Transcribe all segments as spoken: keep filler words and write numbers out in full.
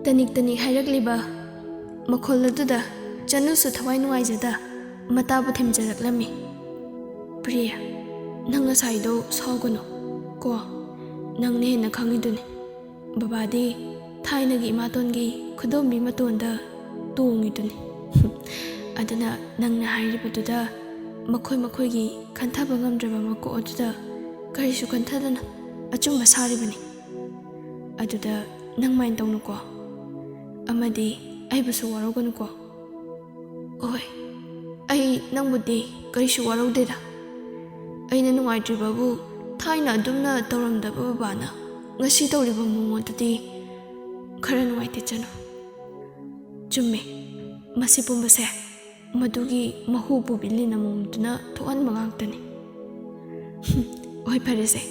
ꯇꯅꯤꯛ ꯇꯅꯤꯛ ꯍꯥꯏꯔꯛꯂꯤꯕ ꯃꯈꯣꯜ ꯑꯗꯨꯗ ꯆꯅꯨꯁꯨ ꯊꯋꯥꯏ ꯅꯨꯡꯉꯥꯏꯖꯗ ꯃꯇꯥꯕꯨ ꯊꯦꯝꯖꯔꯛꯂꯝꯃꯤ꯫ "ꯄ꯭ꯔꯤꯌꯥ, ꯅꯪ ꯉꯁꯥꯏꯗꯣ ꯁꯥꯎꯒꯅꯨ ꯀꯣ, ꯅꯪꯅ ꯍꯦꯟꯅ ꯈꯪꯉꯤꯗꯨꯅꯤ꯫ ꯕꯕꯥꯗꯤ ꯊꯥꯏꯅꯒꯤ ꯏꯃꯥꯇꯣꯟꯒꯤ ꯈꯨꯗꯣꯝꯕꯤ ꯃꯇꯣꯟꯗ ꯇꯣꯡꯉꯤꯗꯨꯅꯤ꯫ ꯑꯗꯨꯅ ꯅꯪꯅ ꯍꯥꯏꯔꯤꯕꯗꯨꯗ ꯃꯈꯣꯏ ꯃꯈꯣꯏꯒꯤ ꯈꯟꯊꯕ ꯉꯝꯗ꯭ꯔꯕ ꯃꯀꯣꯛ ꯑꯗꯨꯗ ꯀꯔꯤꯁꯨ ꯈꯟꯊꯗꯅ ꯑꯆꯨꯝꯕ ꯁꯥꯔꯤꯕꯅꯤ꯫ ꯑꯗꯨꯗ ꯅꯪ ꯃꯥꯏꯟ ꯇꯧꯅꯨꯀꯣ, ꯑꯃꯗꯤ ꯑꯩꯕꯨꯁꯨ ꯋꯥꯔꯧꯒꯅꯨꯀꯣ꯫" "ꯍꯣꯏ, ꯑꯩ ꯅꯪꯕꯨꯗꯤ ꯀꯔꯤꯁꯨ ꯋꯥꯔꯧꯗꯦꯗ꯫ ꯑꯩꯅ ꯅꯨꯡꯉꯥꯏꯇ꯭ꯔꯤꯕꯕꯨ ꯊꯥꯏꯅ ꯑꯗꯨꯝꯅ ꯇꯧꯔꯝꯗꯕ ꯕꯕꯥꯅ ꯉꯁꯤ ꯇꯧꯔꯤꯕ ꯃꯑꯣꯡ ꯑꯗꯨꯗꯤ ꯈꯔ ꯅꯨꯡꯉꯥꯏꯇꯦ ꯆꯅꯨ꯫ ꯆꯨꯝꯃꯦ, ꯃꯁꯤ ꯄꯨꯝꯕꯁꯦ ꯃꯗꯨꯒꯤ ꯃꯍꯨ ꯄꯨꯕꯤ ꯂꯤꯟ ꯑꯃꯣꯝꯗꯨꯅ ꯊꯣꯛꯍꯟꯕ ꯉꯥꯛꯇꯅꯤ꯫ ꯍꯣꯏ, ꯐꯔꯦꯁꯦ,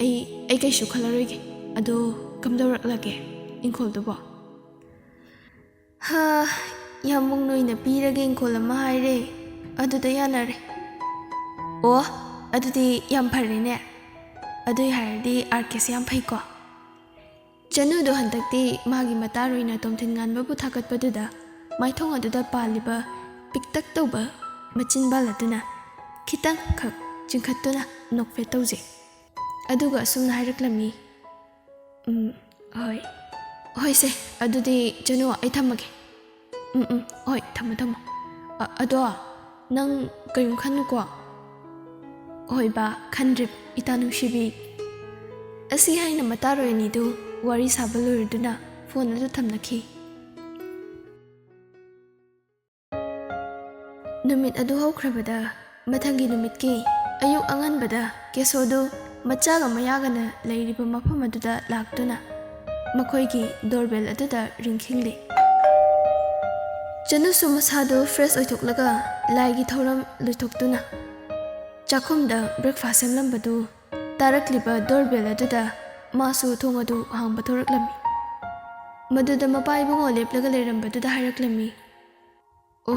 ꯑꯩ, ꯑꯩ ꯀꯩꯁꯨ ꯈꯜꯂꯔꯣꯏꯒꯦ꯫ ꯑꯗꯣ ꯀꯝꯗꯧꯔꯛꯂꯒꯦ ꯏꯪꯈꯣꯜꯗꯨꯕꯣ?" "ꯍꯥ, ꯌꯥꯝꯕꯨꯡ ꯅꯣꯏꯅ ꯄꯤꯔꯒꯦ ꯏꯪꯈꯣꯜ ꯑꯃ ꯍꯥꯏꯔꯦ, ꯑꯗꯨꯗ ꯌꯥꯅꯔꯦ꯫" "ꯑꯣ, ꯑꯗꯨꯗꯤ ꯌꯥꯝ ꯐꯔꯦꯅꯦ꯫ ꯑꯗꯨꯏ ꯍꯥꯏꯔꯗꯤ ꯑꯥꯔ ꯀꯦꯁꯦ ꯌꯥꯝ ꯐꯩꯀꯣ꯫" ꯆꯅꯨꯗꯣ ꯍꯟꯗꯛꯇꯤ ꯃꯥꯒꯤ ꯃꯇꯥꯔꯣꯏꯅ ꯇꯣꯝꯊꯤꯟ ꯉꯥꯟꯕꯕꯨ ꯊꯥꯒꯠꯄꯗꯨꯗ ꯃꯥꯏꯊꯣꯡ ꯑꯗꯨꯗ ꯄꯥꯜꯂꯤꯕ ꯄꯤꯛꯇꯛ ꯇꯧꯕ ꯃꯆꯤꯟꯕꯥꯜ ꯑꯗꯨꯅ ꯈꯤꯇꯪꯈꯛ ꯆꯤꯡꯈꯠꯇꯨꯅ ꯅꯣꯛꯐꯦꯠ ꯇꯧꯖꯩ꯫ ꯑꯗꯨꯒ ꯑꯁꯨꯝꯅ ꯍꯥꯏꯔꯛꯂꯝꯃꯤ, "ꯎꯝ, ꯍꯣꯏ, ꯍꯣꯏꯁꯦ, ꯑꯗꯨꯗꯤ ꯆꯅꯨ, ꯑꯩ ꯊꯝꯃꯒꯦ꯫" "ꯎꯝ, ꯎꯝ, ꯍꯣꯏ, ꯊꯝꯃꯣ, ꯊꯝꯃꯣ꯫ ꯑ-, ꯑꯗꯣ ꯅꯪ ꯀꯔꯤꯝ ꯈꯟꯅꯨꯀꯣ꯫" "ꯍꯣꯏ ꯕꯥ, ꯈꯟꯗ꯭ꯔꯦ, ꯏꯇꯥ ꯅꯨꯡꯁꯤꯕꯤ꯫" ꯑꯁꯤ ꯍꯥꯏꯅ ꯃꯇꯥꯔꯣꯏ ꯑꯅꯤꯗꯨ ꯋꯥꯔꯤ ꯁꯥꯕ ꯂꯣꯏꯔꯗꯨꯅ ꯐꯣꯟ ꯑꯗꯨ ꯊꯝꯅꯈꯤ꯫ ꯅꯨꯃꯤꯠ ꯑꯗꯨ ꯍꯧꯈ꯭ꯔꯕꯗ ꯃꯊꯪꯒꯤ ꯅꯨꯃꯤꯠꯀꯤ ꯑꯌꯨꯛ ꯑꯉꯟꯕꯗ ꯀꯦꯁꯣꯗꯨ ꯃꯆꯥꯒ ꯃꯌꯥꯒꯅ ꯂꯩꯔꯤꯕ ꯃꯐꯝ ꯑꯗꯨꯗ ꯂꯥꯛꯇꯨꯅ ꯃꯈꯣꯏꯒꯤ ꯗꯣꯔꯕꯦꯜ ꯑꯗꯨꯗ ꯔꯤꯡꯈꯤꯡꯂꯤ꯫ ꯆꯅꯨꯁꯨ ꯃꯁꯥꯗꯨ ꯐ꯭ꯔꯦꯁ ꯑꯣꯏꯊꯣꯛꯂꯒ ꯂꯥꯏꯒꯤ ꯊꯧꯔꯝ ꯂꯣꯏꯊꯣꯛꯇꯨꯅ ꯆꯥꯛꯈꯨꯝꯗ ꯕ꯭ꯔꯦꯛꯐꯥꯁ ꯁꯦꯝꯂꯝꯕꯗꯨ ꯇꯥꯔꯛꯂꯤꯕ ꯗꯣꯔꯕꯦꯜ ꯑꯗꯨꯗ ꯃꯥꯁꯨ ꯊꯣꯡ ꯑꯗꯨ ꯍꯥꯡꯕ ꯊꯣꯔꯛꯂꯝꯃꯤ꯫ ꯃꯗꯨꯗ ꯃꯄꯥ ꯏꯕꯨꯡꯉꯣ ꯂꯦꯞꯂꯒ ꯂꯩꯔꯝꯕꯗꯨꯗ ꯍꯥꯏꯔꯛꯂꯝꯃꯤ, "ꯑꯣ,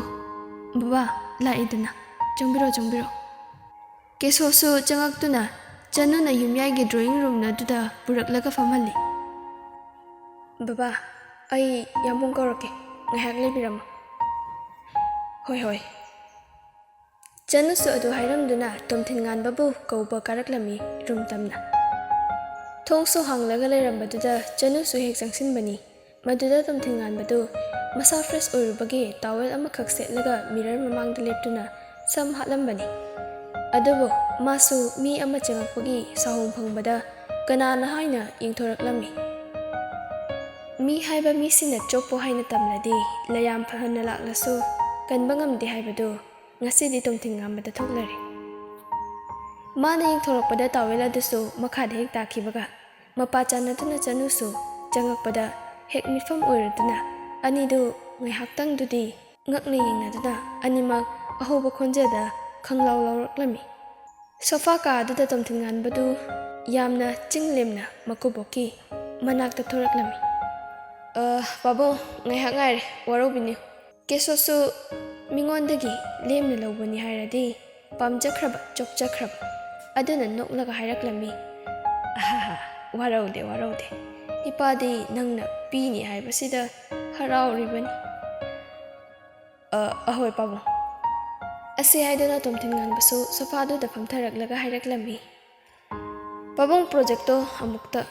ꯕꯕꯥ, ꯂꯥꯛꯑꯦꯗꯅ꯫ ꯆꯪꯕꯤꯔꯣ, ꯆꯪꯕꯤꯔꯣ꯫" ꯀꯦꯁꯣꯁꯨ ꯆꯪꯉꯛꯇꯨꯅ ꯆꯅꯨꯅ ꯌꯨꯝꯌꯥꯏꯒꯤ ꯗ꯭ꯔꯣꯌꯤꯡ ꯔꯨꯝ ꯑꯗꯨꯗ ꯄꯨꯔꯛꯂꯒ ꯐꯝꯍꯜꯂꯤ꯫ "ꯕꯕꯥ, ꯑꯩ ꯌꯥꯝꯕꯨꯡ ꯀꯧꯔꯛꯀꯦ, ꯉꯥꯏꯍꯥꯛ ꯂꯩꯕꯤꯔꯝꯃꯣ꯫ ꯍꯣꯏ, ꯍꯣꯏ꯫ ꯆꯅꯨꯁꯨ ꯑꯗꯨ ꯍꯥꯏꯔꯝꯗꯨꯅ ꯇꯣꯝꯊꯤꯟ ꯉꯥꯟꯕꯕꯨ ꯀꯧꯕ ꯀꯥꯔꯛꯂꯝꯃꯤ ꯔꯨꯝ ꯇꯝꯅ꯫ ꯊꯣꯡꯁꯨ ꯍꯥꯡꯂꯒ ꯂꯩꯔꯝꯕꯗꯨꯗ ꯆꯅꯨꯁꯨ ꯍꯦꯛ ꯆꯪꯁꯤꯟꯕꯅꯤ꯫ ꯃꯗꯨꯗ ꯇꯣꯝꯊꯤꯟ ꯉꯥꯟꯕꯗꯨ ꯃꯁꯥ ꯐ꯭ꯔꯦꯁ ꯑꯣꯏꯔꯨꯕꯒꯤ ꯇꯥꯋꯦꯜ ꯑꯃꯈꯛ ꯁꯦꯠꯂꯒ ꯃꯤꯔꯔ ꯃꯃꯥꯡꯗ ꯂꯦꯞꯇꯨꯅ ꯁꯝ ꯍꯥꯠꯂꯝꯕꯅꯤ꯫ ꯑꯗꯨꯕꯨ ꯃꯥꯁꯨ ꯃꯤ ꯑꯃ ꯆꯪꯉꯛꯄꯒꯤ ꯁꯥꯍꯣꯡ ꯐꯪꯕꯗ ꯀꯅꯥꯅ ꯍꯥꯏꯅ ꯌꯦꯡꯊꯣꯔꯛꯂꯝꯃꯤ꯫ ꯃꯤ ꯍꯥꯏꯕ ꯃꯤꯁꯤꯅ ꯆꯣꯞꯄꯣ ꯍꯥꯏꯅ ꯇꯝꯂꯗꯤ ꯂꯌꯥꯝ ꯐꯍꯟꯅ ꯂꯥꯛꯂꯁꯨ ꯀꯟꯕ ꯉꯝꯗꯦ ꯍꯥꯏꯕꯗꯨ ꯉꯁꯤꯗꯤ ꯇꯣꯝꯊꯤꯟ ꯉꯥꯟꯕꯗ ꯊꯣꯛꯂꯔꯦ꯫ ꯃꯥꯅ ꯌꯦꯡꯊꯣꯔꯛꯄꯗ ꯇꯥꯋꯦꯜ ꯑꯗꯨꯁꯨ ꯃꯈꯥꯗ ꯍꯦꯛ ꯇꯥꯈꯤꯕꯒ ꯃꯄꯥ ꯆꯥꯟꯅꯗꯨꯅ ꯆꯅꯨꯁꯨ ꯆꯪꯉꯛꯄꯗ ꯍꯦꯛ ꯃꯤꯠꯐꯝ ꯑꯣꯏꯔꯨꯗꯨꯅ ꯑꯅꯤꯗꯨ ꯉꯥꯏꯍꯥꯛꯇꯪꯗꯨꯗꯤ ꯉꯛꯅ ꯌꯦꯡꯅꯗꯨꯅ ꯑꯅꯤꯃꯛ ꯑꯍꯧꯕ ꯈꯣꯟꯖꯦꯜꯗ ꯈꯪꯂꯥꯎ ꯂꯥꯎꯔꯛꯂꯝꯃꯤ꯫ ꯁꯣꯐꯥ ꯀꯥ ꯑꯗꯨꯗ ꯇꯣꯝꯊꯤꯟ ꯉꯥꯟꯕꯗꯨ ꯌꯥꯝꯅ ꯆꯤꯡ ꯂꯦꯝꯅ ꯃꯀꯨꯕꯣꯛꯀꯤ ꯃꯅꯥꯛꯇ ꯊꯣꯔꯛꯂꯝꯃꯤ꯫ "ꯑ, ꯄꯥꯕꯨꯡ, ꯉꯥꯏꯍꯥꯛ ꯉꯥꯏꯔꯦ, ꯋꯥꯔꯧꯕꯤꯅꯨ꯫" ꯀꯦꯁꯣꯁꯨ ꯃꯤꯉꯣꯟꯗꯒꯤ ꯂꯦꯝꯅ ꯂꯧꯕꯅꯤ ꯍꯥꯏꯔꯗꯤ ꯄꯥꯝꯖꯈ꯭ꯔꯕ, ꯆꯣꯞꯆꯈ꯭ꯔꯕ꯫ ꯑꯗꯨꯅ ꯅꯣꯛꯂꯒ ꯍꯥꯏꯔꯛꯂꯝꯃꯤ, "ꯑꯍꯥꯍꯥ, ꯋꯥꯔꯧꯗꯦ, ꯋꯥꯔꯧꯗꯦ꯫ ꯏꯄꯥꯗꯤ ꯅꯪꯅ ꯄꯤꯅꯤ ꯍꯥꯏꯕꯁꯤꯗ ꯍꯔꯥꯎꯔꯤꯕꯅꯤ꯫" "ꯑ, ꯑꯍꯣꯏ ꯄꯥꯕꯨꯡ꯫" ꯑꯁꯤ ꯍꯥꯏꯗꯨꯅ ꯇꯣꯝꯊꯤꯟ ꯉꯥꯟꯕꯁꯨ ꯁꯣꯐꯥꯗꯨꯗ ꯐꯝꯊꯔꯛꯂꯒ ꯍꯥꯏꯔꯛꯂꯝꯃꯤ, "ꯄꯥꯕꯨꯡ, ꯄ꯭ꯔꯣꯖꯦꯛꯇꯣ ꯑꯃꯨꯛꯇ꯫"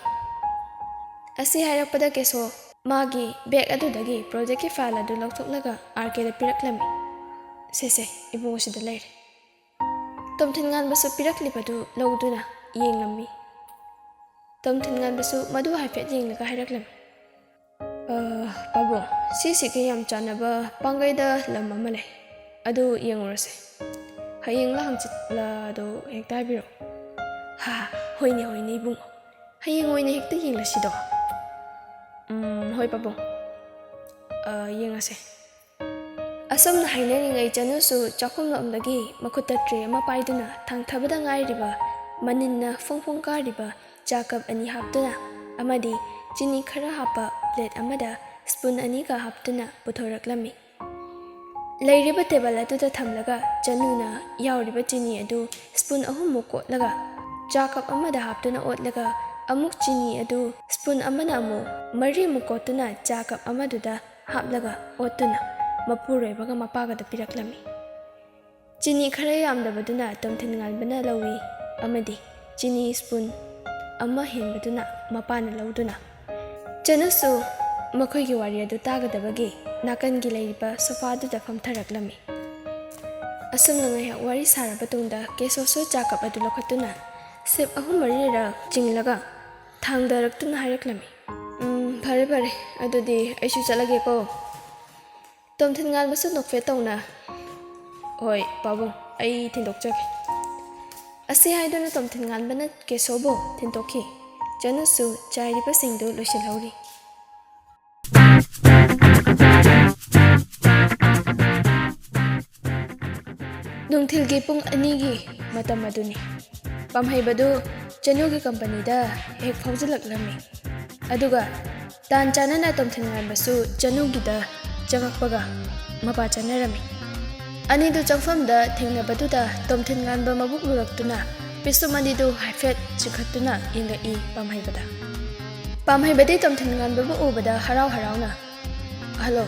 ꯑꯁꯤ ꯍꯥꯏꯔꯛꯄꯗ ꯀꯦꯁꯣ ꯃꯥꯒꯤ ꯕꯦꯒ ꯑꯗꯨꯗꯒꯤ ꯄ꯭ꯔꯣꯖꯦꯛꯀꯤ ꯐꯥꯏꯜ ꯑꯗꯨ ꯂꯧꯊꯣꯛꯂꯒ ꯑꯥꯔ ꯀꯦꯗ ꯄꯤꯔꯛꯂꯝꯃꯤ꯫ "ꯁꯦ, ꯁꯦ, ꯏꯕꯨꯡꯉꯣ, ꯁꯤꯗ ꯂꯩꯔꯦ꯫" ꯇꯣꯝꯊꯤꯟ ꯉꯥꯟꯕꯁꯨ ꯄꯤꯔꯛꯂꯤꯕꯗꯨ ꯂꯧꯗꯨꯅ ꯌꯦꯡꯂꯝꯃꯤ꯫ ꯇꯣꯝꯊꯤꯟ ꯉꯥꯟꯕꯁꯨ ꯃꯗꯨ ꯍꯥꯏꯐꯦꯠ ꯌꯦꯡꯂꯒ ꯍꯥꯏꯔꯛꯂꯝꯃꯤ, "ꯑ, ꯄꯥꯕꯨꯡ, ꯁꯤꯁꯤꯒ ꯌꯥꯝ ꯆꯥꯟꯅꯕ ꯄꯥꯡꯒꯩꯗ ꯂꯝ ꯑꯃ ꯂꯩ꯫ ꯑꯗꯨ ꯌꯦꯡꯉꯨꯔꯁꯦ꯫ ꯍꯌꯦꯡꯂ ꯍꯪꯆꯤꯠꯂ ꯑꯗꯨ ꯍꯦꯛꯇ ꯍꯥꯏꯕꯤꯔꯛꯑꯣ꯫" "ꯍꯥ, ꯍꯣꯏꯅꯦ, ꯍꯣꯏꯅꯦ ꯏꯕꯨꯡꯉꯣ꯫ ꯍꯌꯦꯡ ꯑꯣꯏꯅ ꯍꯦꯛꯇ ꯌꯦꯡꯂꯁꯤꯗꯣ꯫" "ꯎꯝ, ꯍꯣꯏ ꯄꯥꯕꯨꯡ꯫ ꯑ, ꯌꯦꯡꯉꯁꯦ꯫" ꯑꯁꯨꯝꯅ ꯍꯥꯏꯅꯔꯤꯉꯩ ꯆꯅꯨꯁꯨ ꯆꯥꯛꯈꯨꯝꯂꯣꯝꯗꯒꯤ ꯃꯈꯨꯠꯇ ꯇ꯭ꯔꯦ ꯑꯃ ꯄꯥꯏꯗꯨꯅ ꯊꯥꯡꯊꯕꯗ ꯉꯥꯏꯔꯤꯕ ꯃꯅꯤꯟꯅ ꯐꯣꯡ ꯐꯣꯡ ꯀꯥꯔꯤꯕ ꯆꯥ ꯀꯞ ꯑꯅꯤ ꯍꯥꯞꯇꯨꯅ ꯑꯃꯗꯤ ꯆꯤꯅꯤ ꯈꯔ ꯍꯥꯞꯄ ꯄ꯭ꯂꯦꯠ ꯑꯃꯗ ꯁ꯭ꯄꯨꯟ ꯑꯅꯤꯒ ꯍꯥꯞꯇꯨꯅ ꯄꯨꯊꯣꯔꯛꯂꯝꯃꯤ꯫ ꯂꯩꯔꯤꯕ ꯇꯦꯕꯜ ꯑꯗꯨꯗ ꯊꯝꯂꯒ ꯆꯅꯨꯅ ꯌꯥꯎꯔꯤꯕ ꯆꯤꯅꯤ ꯑꯗꯨ ꯁ꯭ꯄꯨꯟ ꯑꯍꯨꯝꯃꯨꯛ ꯀꯣꯠꯂꯒ ꯆꯥ ꯀꯞ ꯑꯃꯗ ꯍꯥꯞꯇꯨꯅ ꯑꯣꯠꯂꯒ ꯑꯃꯨꯛ ꯆꯤꯅꯤ ꯑꯗꯨ ꯁ꯭ꯄꯨꯟ ꯑꯃꯅ ꯑꯃꯨꯛ ꯃꯔꯤꯃꯨꯛ ꯀꯣꯠꯇꯨꯅ ꯆꯥ ꯀꯞ ꯑꯃꯗꯨꯗ ꯍꯥꯞꯂꯒ ꯑꯣꯠꯇꯨꯅ ꯃꯄꯨꯔꯣꯏꯕꯒ ꯃꯄꯥꯒꯗ ꯄꯤꯔꯛꯂꯝꯃꯤ꯫ ꯆꯤꯅꯤ ꯈꯔ ꯌꯥꯝꯗꯕꯗꯨꯅ ꯇꯣꯝꯊꯤꯟ ꯉꯥꯟꯕꯅ ꯂꯧꯏ ꯑꯃꯗꯤ ꯆꯤꯅꯤ ꯁ꯭ꯄꯨꯟ ꯑꯃ ꯍꯦꯟꯕꯗꯨꯅ ꯃꯄꯥꯅ ꯂꯧꯗꯨꯅ, ꯆꯅꯨꯁꯨ ꯃꯈꯣꯏꯒꯤ ꯋꯥꯔꯤ ꯑꯗꯨ ꯇꯥꯒꯗꯕꯒꯤ ꯅꯥꯀꯟꯒꯤ ꯂꯩꯔꯤꯕ ꯁꯣꯐꯥꯗꯨꯗ ꯐꯝꯊꯔꯛꯂꯝꯃꯤ꯫ ꯑꯁꯨꯝꯅ ꯉꯥꯏꯍꯥꯛ ꯋꯥꯔꯤ ꯁꯥꯔꯕ ꯇꯨꯡꯗ ꯀꯦꯁꯣꯁꯨ ꯆꯥ ꯀꯞ ꯑꯗꯨ ꯂꯧꯈꯠꯇꯨꯅ ꯁꯤꯞ ꯑꯍꯨꯝ ꯃꯔꯤꯔꯛ ꯆꯤꯡꯂꯒ ꯊꯥꯡꯗꯔꯛꯇꯨꯅ ꯍꯥꯏꯔꯛꯂꯝꯃꯤ꯫ "ꯎꯝ, ꯐꯔꯦ ꯐꯔꯦ, ꯑꯗꯨꯗꯤ ꯑꯩꯁꯨ ꯆꯠꯂꯒꯦꯀꯣ꯫" ꯇꯣꯝꯊꯤꯟ ꯉꯥꯟꯕꯁꯨ ꯅꯣꯛꯐꯦꯠ ꯇꯧꯅ, "ꯍꯣꯏ ꯄꯥꯕꯨꯡ, ꯑꯩ ꯊꯤꯟꯗꯣꯛꯆꯒꯦ꯫" ꯑꯁꯤ ꯍꯥꯏꯗꯨꯅ ꯇꯣꯝꯊꯤꯟ ꯉꯥꯟꯕꯅ ꯀꯦꯁꯣꯕꯨ ꯊꯤꯟꯗꯣꯛꯈꯤ꯫ ꯆꯅꯨꯁꯨ ꯆꯥꯏꯔꯤꯕꯁꯤꯡꯗꯨ ꯂꯣꯏꯁꯤꯜꯍꯧꯔꯤ꯫ ꯅꯨꯡꯊꯤꯜꯒꯤ ꯄꯨꯡ ꯑꯅꯤꯒꯤ ꯃꯇꯝ ꯑꯗꯨꯅꯤ꯫ ꯄꯥꯝꯍꯩꯕꯗꯨ ꯆꯅꯨꯒꯤ ꯀꯝꯄꯅꯤꯗ ꯍꯦꯛ ꯐꯥꯎꯖꯤꯜꯂꯛꯂꯝꯃꯤ꯫ ꯑꯗꯨꯒ ꯇꯥꯟ ꯆꯥꯅꯅ ꯇꯣꯝꯊꯤꯟ ꯉꯥꯟꯕꯁꯨ ꯆꯅꯨꯒꯤꯗ ꯆꯪꯉꯛꯄꯒ ꯃꯄꯥ ꯆꯠꯅꯔꯝꯃꯤ꯫ ꯑꯅꯤꯗꯨ ꯆꯪꯐꯝꯗ ꯊꯦꯡꯅꯕꯗꯨꯗ ꯇꯣꯝꯊꯤꯟ ꯉꯥꯟꯕ ꯃꯕꯨꯛ ꯂꯨꯔꯛꯇꯨꯅ ꯄꯤꯁꯨꯝ ꯑꯅꯤꯗꯨ ꯍꯥꯏꯐꯦꯠ ꯆꯤꯡꯈꯠꯇꯨꯅ ꯌꯦꯡꯂꯛꯏ ꯄꯥꯝꯍꯩꯕꯗ꯫ ꯄꯥꯝꯍꯩꯕꯗꯤ ꯇꯣꯝꯊꯤꯟ ꯉꯥꯟꯕꯕꯨ ꯎꯕꯗ ꯍꯔꯥꯎ ꯍꯔꯥꯎꯅ, "ꯍꯜꯂꯣ,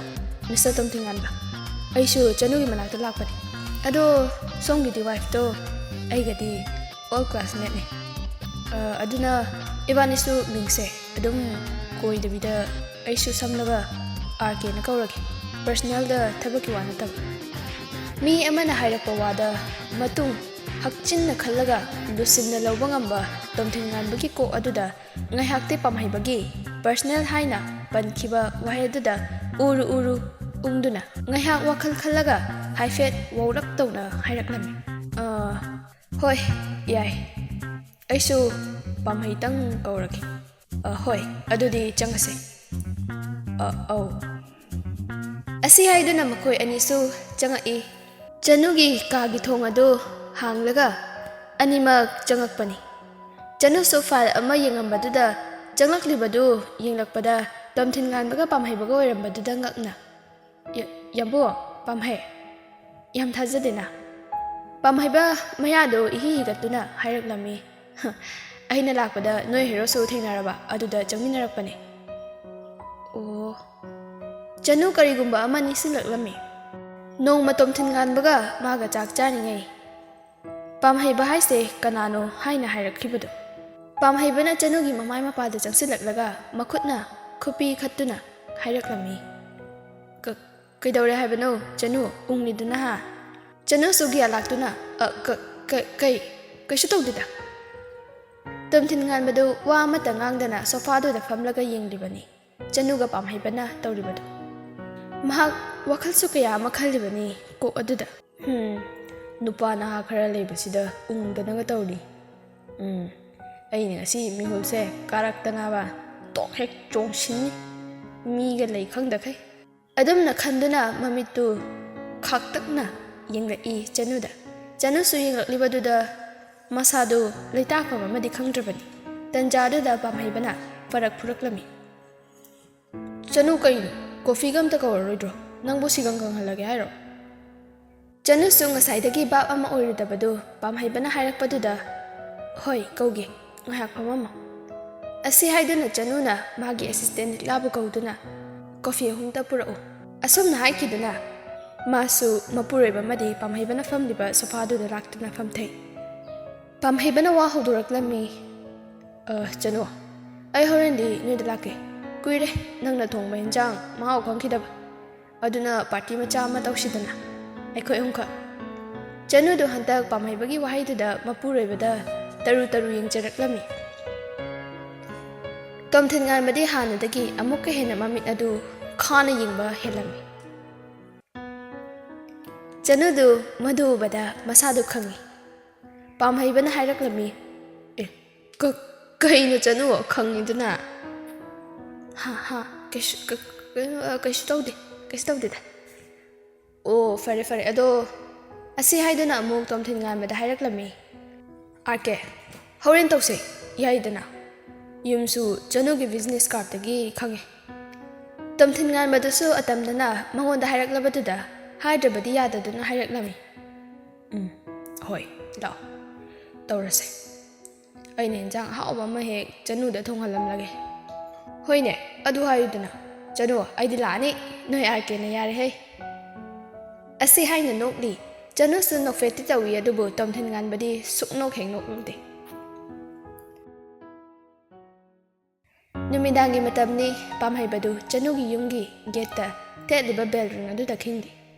ꯃꯤꯁꯇꯔ ꯇꯣꯝꯊꯤꯟ ꯉꯥꯟꯕ꯫ ꯑꯩꯁꯨ ꯆꯅꯨꯒꯤ ꯃꯅꯥꯛꯇ ꯂꯥꯛꯄꯅꯤ꯫ ꯑꯗꯣ ꯁꯣꯝꯒꯤꯗꯤ ꯋꯥꯏꯐꯇꯣ ꯑꯩꯒꯗꯤ ꯑꯣꯜ ꯀ꯭ꯂꯥꯁꯃꯦꯠꯅꯤ꯫ ꯑ, ꯑꯗꯨꯅ ꯏꯕꯥꯅꯤꯁꯨ ꯃꯤꯡꯁꯦ ꯑꯗꯨꯝ ꯀꯣꯏꯗꯕꯤꯗ ꯑꯩꯁꯨ ꯁꯝꯂꯒ ꯑꯥꯔ ꯀꯦꯅ ꯀꯧꯔꯒꯦ꯫ ꯄꯔꯁꯅꯦꯜꯗ ꯊꯕꯛꯀꯤ ꯋꯥ ꯅꯠꯇꯕ꯫" ꯃꯤ ꯑꯃꯅ ꯍꯥꯏꯔꯛꯄ ꯋꯥꯗ ꯃꯇꯨꯡ ꯍꯛꯆꯤꯟꯅ ꯈꯜꯂꯒ ꯂꯨꯁꯤꯟꯅ ꯂꯧꯕ ꯉꯝꯕ ꯇꯣꯝꯊꯤꯟ ꯉꯥꯟꯕꯒꯤ ꯀꯣꯛ ꯑꯗꯨꯗ ꯉꯥꯏꯍꯥꯛꯇꯤ ꯄꯥꯝꯍꯩꯕꯒꯤ ꯄꯔꯁꯅꯦꯜ ꯍꯥꯏꯅ ꯄꯟꯈꯤꯕ ꯋꯥꯍꯩ ꯑꯗꯨꯗ ꯎꯔꯨ ꯎꯔꯨ ꯎꯪꯗꯨꯅ ꯉꯥꯏꯍꯥꯛ ꯋꯥꯈꯜ ꯈꯜꯂꯒ ꯍꯥꯏꯐꯦꯠ ꯋꯥꯎꯔꯞ ꯇꯧꯅ ꯍꯥꯏꯔꯛꯂꯝꯃꯤ꯫ "ꯑ, ꯍꯣꯏ, ꯌꯥꯏ꯫ ꯑꯩꯁꯨ ꯄꯥꯝꯍꯩꯇꯪ ꯀꯧꯔꯒꯦ꯫ ꯑ, ꯍꯣꯏ, ꯑꯗꯨꯗꯤ ꯆꯪꯉꯁꯦ꯫" "ꯑ, ꯑꯧ꯫" ꯑꯁꯤ ꯍꯥꯏꯗꯨꯅ ꯃꯈꯣꯏ ꯑꯅꯤꯁꯨ ꯆꯪꯉꯛꯏ꯫ ꯆꯅꯨꯒꯤ ꯀꯥꯒꯤ ꯊꯣꯡ ꯑꯗꯨ ꯍꯥꯡꯂꯒ ꯑꯅꯤꯃꯛ ꯆꯪꯉꯛꯄꯅꯤ꯫ ꯆꯅꯨꯁꯨ ꯐꯥꯏꯜ ꯑꯃ ꯌꯦꯡꯉꯝꯕꯗꯨꯗ ꯆꯪꯂꯛꯂꯤꯕꯗꯨ ꯌꯦꯡꯂꯛꯄꯗ ꯇꯣꯝꯊꯤꯟ ꯉꯥꯟꯕꯒ ꯄꯥꯝꯍꯩꯕꯒ ꯑꯣꯏꯔꯝꯕꯗꯨꯗ ꯉꯛꯅ, "ꯌ-, ꯌꯥꯝꯕꯨ, ꯄꯥꯝꯍꯩ, ꯌꯥꯝ ꯊꯥꯖꯗꯦꯅ꯫" ꯄꯥꯝꯍꯩꯕ ꯃꯌꯥꯗꯨ ꯏꯍꯤ ꯍꯤꯒꯠꯇꯨꯅ ꯍꯥꯏꯔꯛꯂꯝꯃꯤ꯫ ꯑꯩꯅ ꯂꯥꯛꯄꯗ ꯅꯣꯏ ꯍꯦꯔꯣꯁꯨ ꯊꯦꯡꯅꯔꯕ, ꯑꯗꯨꯗ ꯆꯪꯃꯤꯟꯅꯔꯛꯄꯅꯦ꯫ ꯑꯣ꯫ ꯆꯅꯨ ꯀꯔꯤꯒꯨꯝꯕ ꯑꯃ ꯅꯤꯡꯁꯤꯡꯂꯛꯂꯝꯃꯤ꯫ ꯅꯣꯡꯃ ꯇꯣꯝꯊꯤꯟ ꯉꯥꯟꯕꯒ ꯃꯥꯒ ꯆꯥꯛ ꯆꯥꯔꯤꯉꯩ, ꯄꯥꯝꯍꯩꯕ ꯍꯥꯏꯁꯦ ꯀꯅꯥꯅꯣ ꯍꯥꯏꯅ ꯍꯥꯏꯔꯛꯈꯤꯕꯗꯣ꯫ ꯄꯥꯝꯍꯩꯕꯅ ꯆꯅꯨꯒꯤ ꯃꯃꯥꯏ ꯃꯄꯥꯗ ꯆꯪꯁꯤꯜꯂꯛꯂꯒ ꯃꯈꯨꯠꯅ ꯈꯨꯄꯤ ꯈꯠꯇꯨꯅ ꯍꯥꯏꯔꯛꯂꯝꯃꯤ꯫ "ꯀ-, ꯀꯩꯗꯧꯔꯦ ꯍꯥꯏꯕꯅꯣ, ꯆꯅꯨ? ꯎꯪꯂꯤꯗꯨꯅ ꯍꯥ?" ꯆꯅꯨꯁꯨ ꯒ꯭ꯌꯥꯟ ꯂꯥꯛꯇꯨꯅ, "ꯑ, ꯀ-, ꯀ-, ꯀꯩ? ꯀꯩꯁꯨ ꯇꯧꯗꯦꯗ꯫" ꯇꯣꯝꯊꯤꯟ ꯉꯥꯟꯕꯗꯨ ꯋꯥ ꯑꯃꯠꯇ ꯉꯥꯡꯗꯅ ꯁꯣꯐꯥꯗꯨꯗ ꯐꯝꯂꯒ ꯌꯦꯡꯂꯤꯕꯅꯤ꯫ ꯆꯅꯨꯒ ꯄꯥꯝꯍꯩꯕꯅ ꯇꯧꯔꯤꯕꯗꯨ꯫ ꯃꯍꯥꯛ ꯋꯥꯈꯜꯁꯨ ꯀꯌꯥ ꯑꯃ ꯈꯜꯂꯤꯕꯅꯤ ꯀꯣꯛ ꯑꯗꯨꯗ꯫ "ꯍꯨꯝ, ꯅꯨꯄꯥ ꯅꯍꯥ ꯈꯔ ꯂꯩꯕꯁꯤꯗ ꯎꯪꯗꯅꯒ ꯇꯧꯔꯤ꯫ ꯎꯝ, ꯑꯩꯅ ꯉꯁꯤ ꯃꯤꯍꯨꯜꯁꯦ ꯀꯥꯔꯛꯇꯅꯕ ꯇꯣꯛ ꯍꯦꯛ ꯆꯣꯡꯁꯤꯟꯅꯤ꯫ ꯃꯤꯒ ꯂꯩ ꯈꯪꯗꯈꯩ꯫" ꯑꯗꯨꯝꯅ ꯈꯟꯗꯨꯅ ꯃꯃꯤꯠꯇꯨ ꯈꯥꯛꯇꯛꯅ ꯌꯦꯡꯂꯛꯏ ꯆꯅꯨꯗ꯫ ꯆꯅꯨꯁꯨ ꯌꯦꯡꯂꯛꯂꯤꯕꯗꯨꯗ ꯃꯁꯥꯗꯨ ꯂꯩꯇꯥꯐꯝ ꯑꯃꯗꯤ ꯈꯪꯗ꯭ꯔꯕꯅꯤ꯫ ꯇꯟꯖꯥꯗꯨꯗ ꯄꯥꯝꯍꯩꯕꯅ ꯐꯔꯛ ꯐꯨꯔꯛꯂꯝꯃꯤ꯫ "ꯆꯅꯨ, ꯀꯩꯅꯣ? ꯀꯣꯐꯤꯒ ꯑꯝꯇ ꯀꯧꯔꯔꯣꯏꯗ꯭ꯔꯣ? ꯅꯪꯕꯨ ꯁꯤꯒꯪ ꯀꯪꯍꯜꯂꯒꯦ ꯍꯥꯏꯔꯣ?" ꯆꯅꯨꯁꯨ ꯉꯁꯥꯏꯗꯒꯤ ꯚꯥꯞ ꯑꯃ ꯑꯣꯏꯔꯨꯗꯕꯗꯨ ꯄꯥꯝꯍꯩꯕꯅ ꯍꯥꯏꯔꯛꯄꯗꯨꯗ, "ꯍꯣꯏ, ꯀꯧꯒꯦ, ꯉꯥꯏꯍꯥꯛ ꯐꯝꯃꯝꯃꯣ꯫" ꯑꯁꯤ ꯍꯥꯏꯗꯨꯅ ꯆꯅꯨꯅ ꯃꯥꯒꯤ ꯑꯦꯁꯤꯁꯇꯦꯟ ꯂꯤꯛꯂꯥꯕꯨ ꯀꯧꯗꯨꯅ "ꯀꯣꯐꯤ ꯑꯍꯨꯝꯇ ꯄꯨꯔꯛꯎ꯫" ꯑꯁꯨꯝꯅ ꯍꯥꯏꯈꯤꯗꯨꯅ ꯃꯥꯁꯨ ꯃꯄꯨꯔꯣꯏꯕ ꯑꯃꯗꯤ ꯄꯥꯝꯍꯩꯕꯅ ꯐꯝꯂꯤꯕ ꯁꯣꯐꯥꯗꯨꯗ ꯂꯥꯛꯇꯨꯅ ꯐꯝꯊꯩ꯫ ꯄꯥꯝꯍꯩꯕꯅ ꯋꯥ ꯍꯧꯗꯣꯔꯛꯂꯝꯃꯤ꯫ "ꯑ, ꯆꯅꯨ, ꯑꯩ ꯍꯣꯔꯦꯟꯗꯤ ꯅꯣꯏꯗ ꯂꯥꯛꯀꯦ꯫ ꯀꯨꯏꯔꯦ ꯅꯪꯅ ꯊꯣꯡꯕ ꯏꯟꯖꯥꯡ ꯃꯍꯥꯎ ꯈꯪꯈꯤꯗꯕ꯫ ꯑꯗꯨꯅ ꯄꯥꯔꯇꯤ ꯃꯆꯥ ꯑꯃ ꯇꯧꯁꯤꯗꯅ, ꯑꯩꯈꯣꯏ ꯑꯍꯨꯝꯈꯛ꯫" ꯆꯅꯨꯗꯨ ꯍꯟꯗꯛ ꯄꯥꯝꯍꯩꯕꯒꯤ ꯋꯥꯍꯩꯗꯨꯗ ꯃꯄꯨꯔꯣꯏꯕꯗ ꯇꯔꯨ ꯇꯔꯨ ꯌꯦꯡꯖꯔꯛꯂꯝꯃꯤ꯫ ꯇꯣꯝꯊꯤꯟ ꯉꯥꯟꯕꯗꯤ ꯍꯥꯟꯅꯗꯒꯤ ꯑꯃꯨꯛꯀ ꯍꯦꯟꯅ ꯃꯃꯤꯠ ꯑꯗꯨ ꯈꯥꯅ ꯌꯦꯡꯕ ꯍꯦꯜꯂꯝꯃꯤ꯫ ꯆꯅꯨꯗꯨ ꯃꯗꯨ ꯎꯕꯗ ꯃꯁꯥꯗꯨ ꯈꯪꯉꯤ꯫ ꯄꯥꯝꯍꯩꯕꯅ ꯍꯥꯏꯔꯛꯂꯝꯃꯤ, "ꯑꯦ, ꯀ-, ꯀꯩꯅꯣ ꯆꯅꯨ ꯈꯪꯉꯤꯗꯨꯅ?" "ꯍꯥ, ꯍꯥ, ꯀꯩꯁꯨ, ꯀ-, ꯀꯩꯅꯣ, ꯑ, ꯀꯩꯁꯨ ꯇꯧꯗꯦ, ꯀꯩꯁꯨ ꯇꯧꯗꯦꯗ꯫" "ꯑꯣ, ꯐꯔꯦ, ꯐꯔꯦ, ꯑꯗꯣ ꯑꯁꯤ ꯍꯥꯏꯗꯨꯅ ꯑꯃꯨꯛ ꯇꯣꯝꯊꯤꯟ ꯉꯥꯟꯕꯗ ꯍꯥꯏꯔꯛꯂꯝꯃꯤ, "ꯑꯥꯔ ꯀꯦ, ꯍꯣꯔꯦꯟ ꯇꯧꯁꯦ, ꯌꯥꯏꯗꯅ꯫ ꯌꯨꯝꯁꯨ ꯆꯅꯨꯒꯤ ꯕꯤꯖꯤꯅꯦꯁ ꯀꯥꯔꯠꯇꯒꯤ ꯈꯪꯉꯦ꯫" ꯇꯣꯝꯊꯤꯟ ꯉꯥꯟꯕꯗꯨꯁꯨ ꯑꯇꯝꯅꯅ ꯃꯉꯣꯟꯗ ꯍꯥꯏꯔꯛꯂꯕꯗꯨꯗ ꯍꯥꯏꯗ꯭ꯔꯕꯗꯤ ꯌꯥꯗꯗꯨꯅ ꯍꯥꯏꯔꯛꯂꯝꯃꯤ, "ꯎꯝ, ꯍꯣꯏ, ꯂꯥꯛꯑꯣ, ꯇꯧꯔꯁꯦ꯫" ꯑꯩꯅ ꯍꯦꯟꯖꯥꯡ ꯑꯍꯥꯎꯕ ꯑꯃ ꯍꯦꯛ ꯆꯅꯨꯗ ꯊꯣꯡꯍꯜꯂꯝꯂꯒꯦ꯫ ꯍꯣꯏꯅꯦ, ꯑꯗꯨ ꯍꯥꯏꯌꯨꯗꯅ꯫ ꯆꯅꯨ, ꯑꯩꯗꯤ ꯂꯥꯛꯑꯅꯤ, ꯅꯣꯏ ꯑꯥꯔ ꯀꯦꯅ ꯌꯥꯔꯦꯍꯦ꯫ ꯑꯁꯤ ꯍꯥꯏꯅ ꯅꯣꯛꯂꯤ꯫ ꯆꯅꯨꯁꯨ ꯅꯣꯛꯐꯦꯠꯇꯤ ꯇꯧꯏ, ꯑꯗꯨꯕꯨ ꯇꯣꯝꯊꯤꯟ ꯉꯥꯟꯕꯗꯤ ꯁꯨꯛꯅꯣꯛ ꯍꯦꯛ ꯅꯣꯛꯅꯤꯡꯗꯦ꯫ ꯅꯨꯃꯤꯗꯥꯡꯒꯤ ꯃꯇꯝꯅꯤ꯫ ꯄꯥꯝꯍꯩꯕꯗꯨ ꯆꯅꯨꯒꯤ ꯌꯨꯝꯒꯤ ꯒꯦꯠꯇ ꯊꯦꯠꯂꯤꯕ ꯕꯦꯜ ꯔꯤꯡ ꯑꯗꯨꯗ ꯈꯤꯡꯂꯤ꯫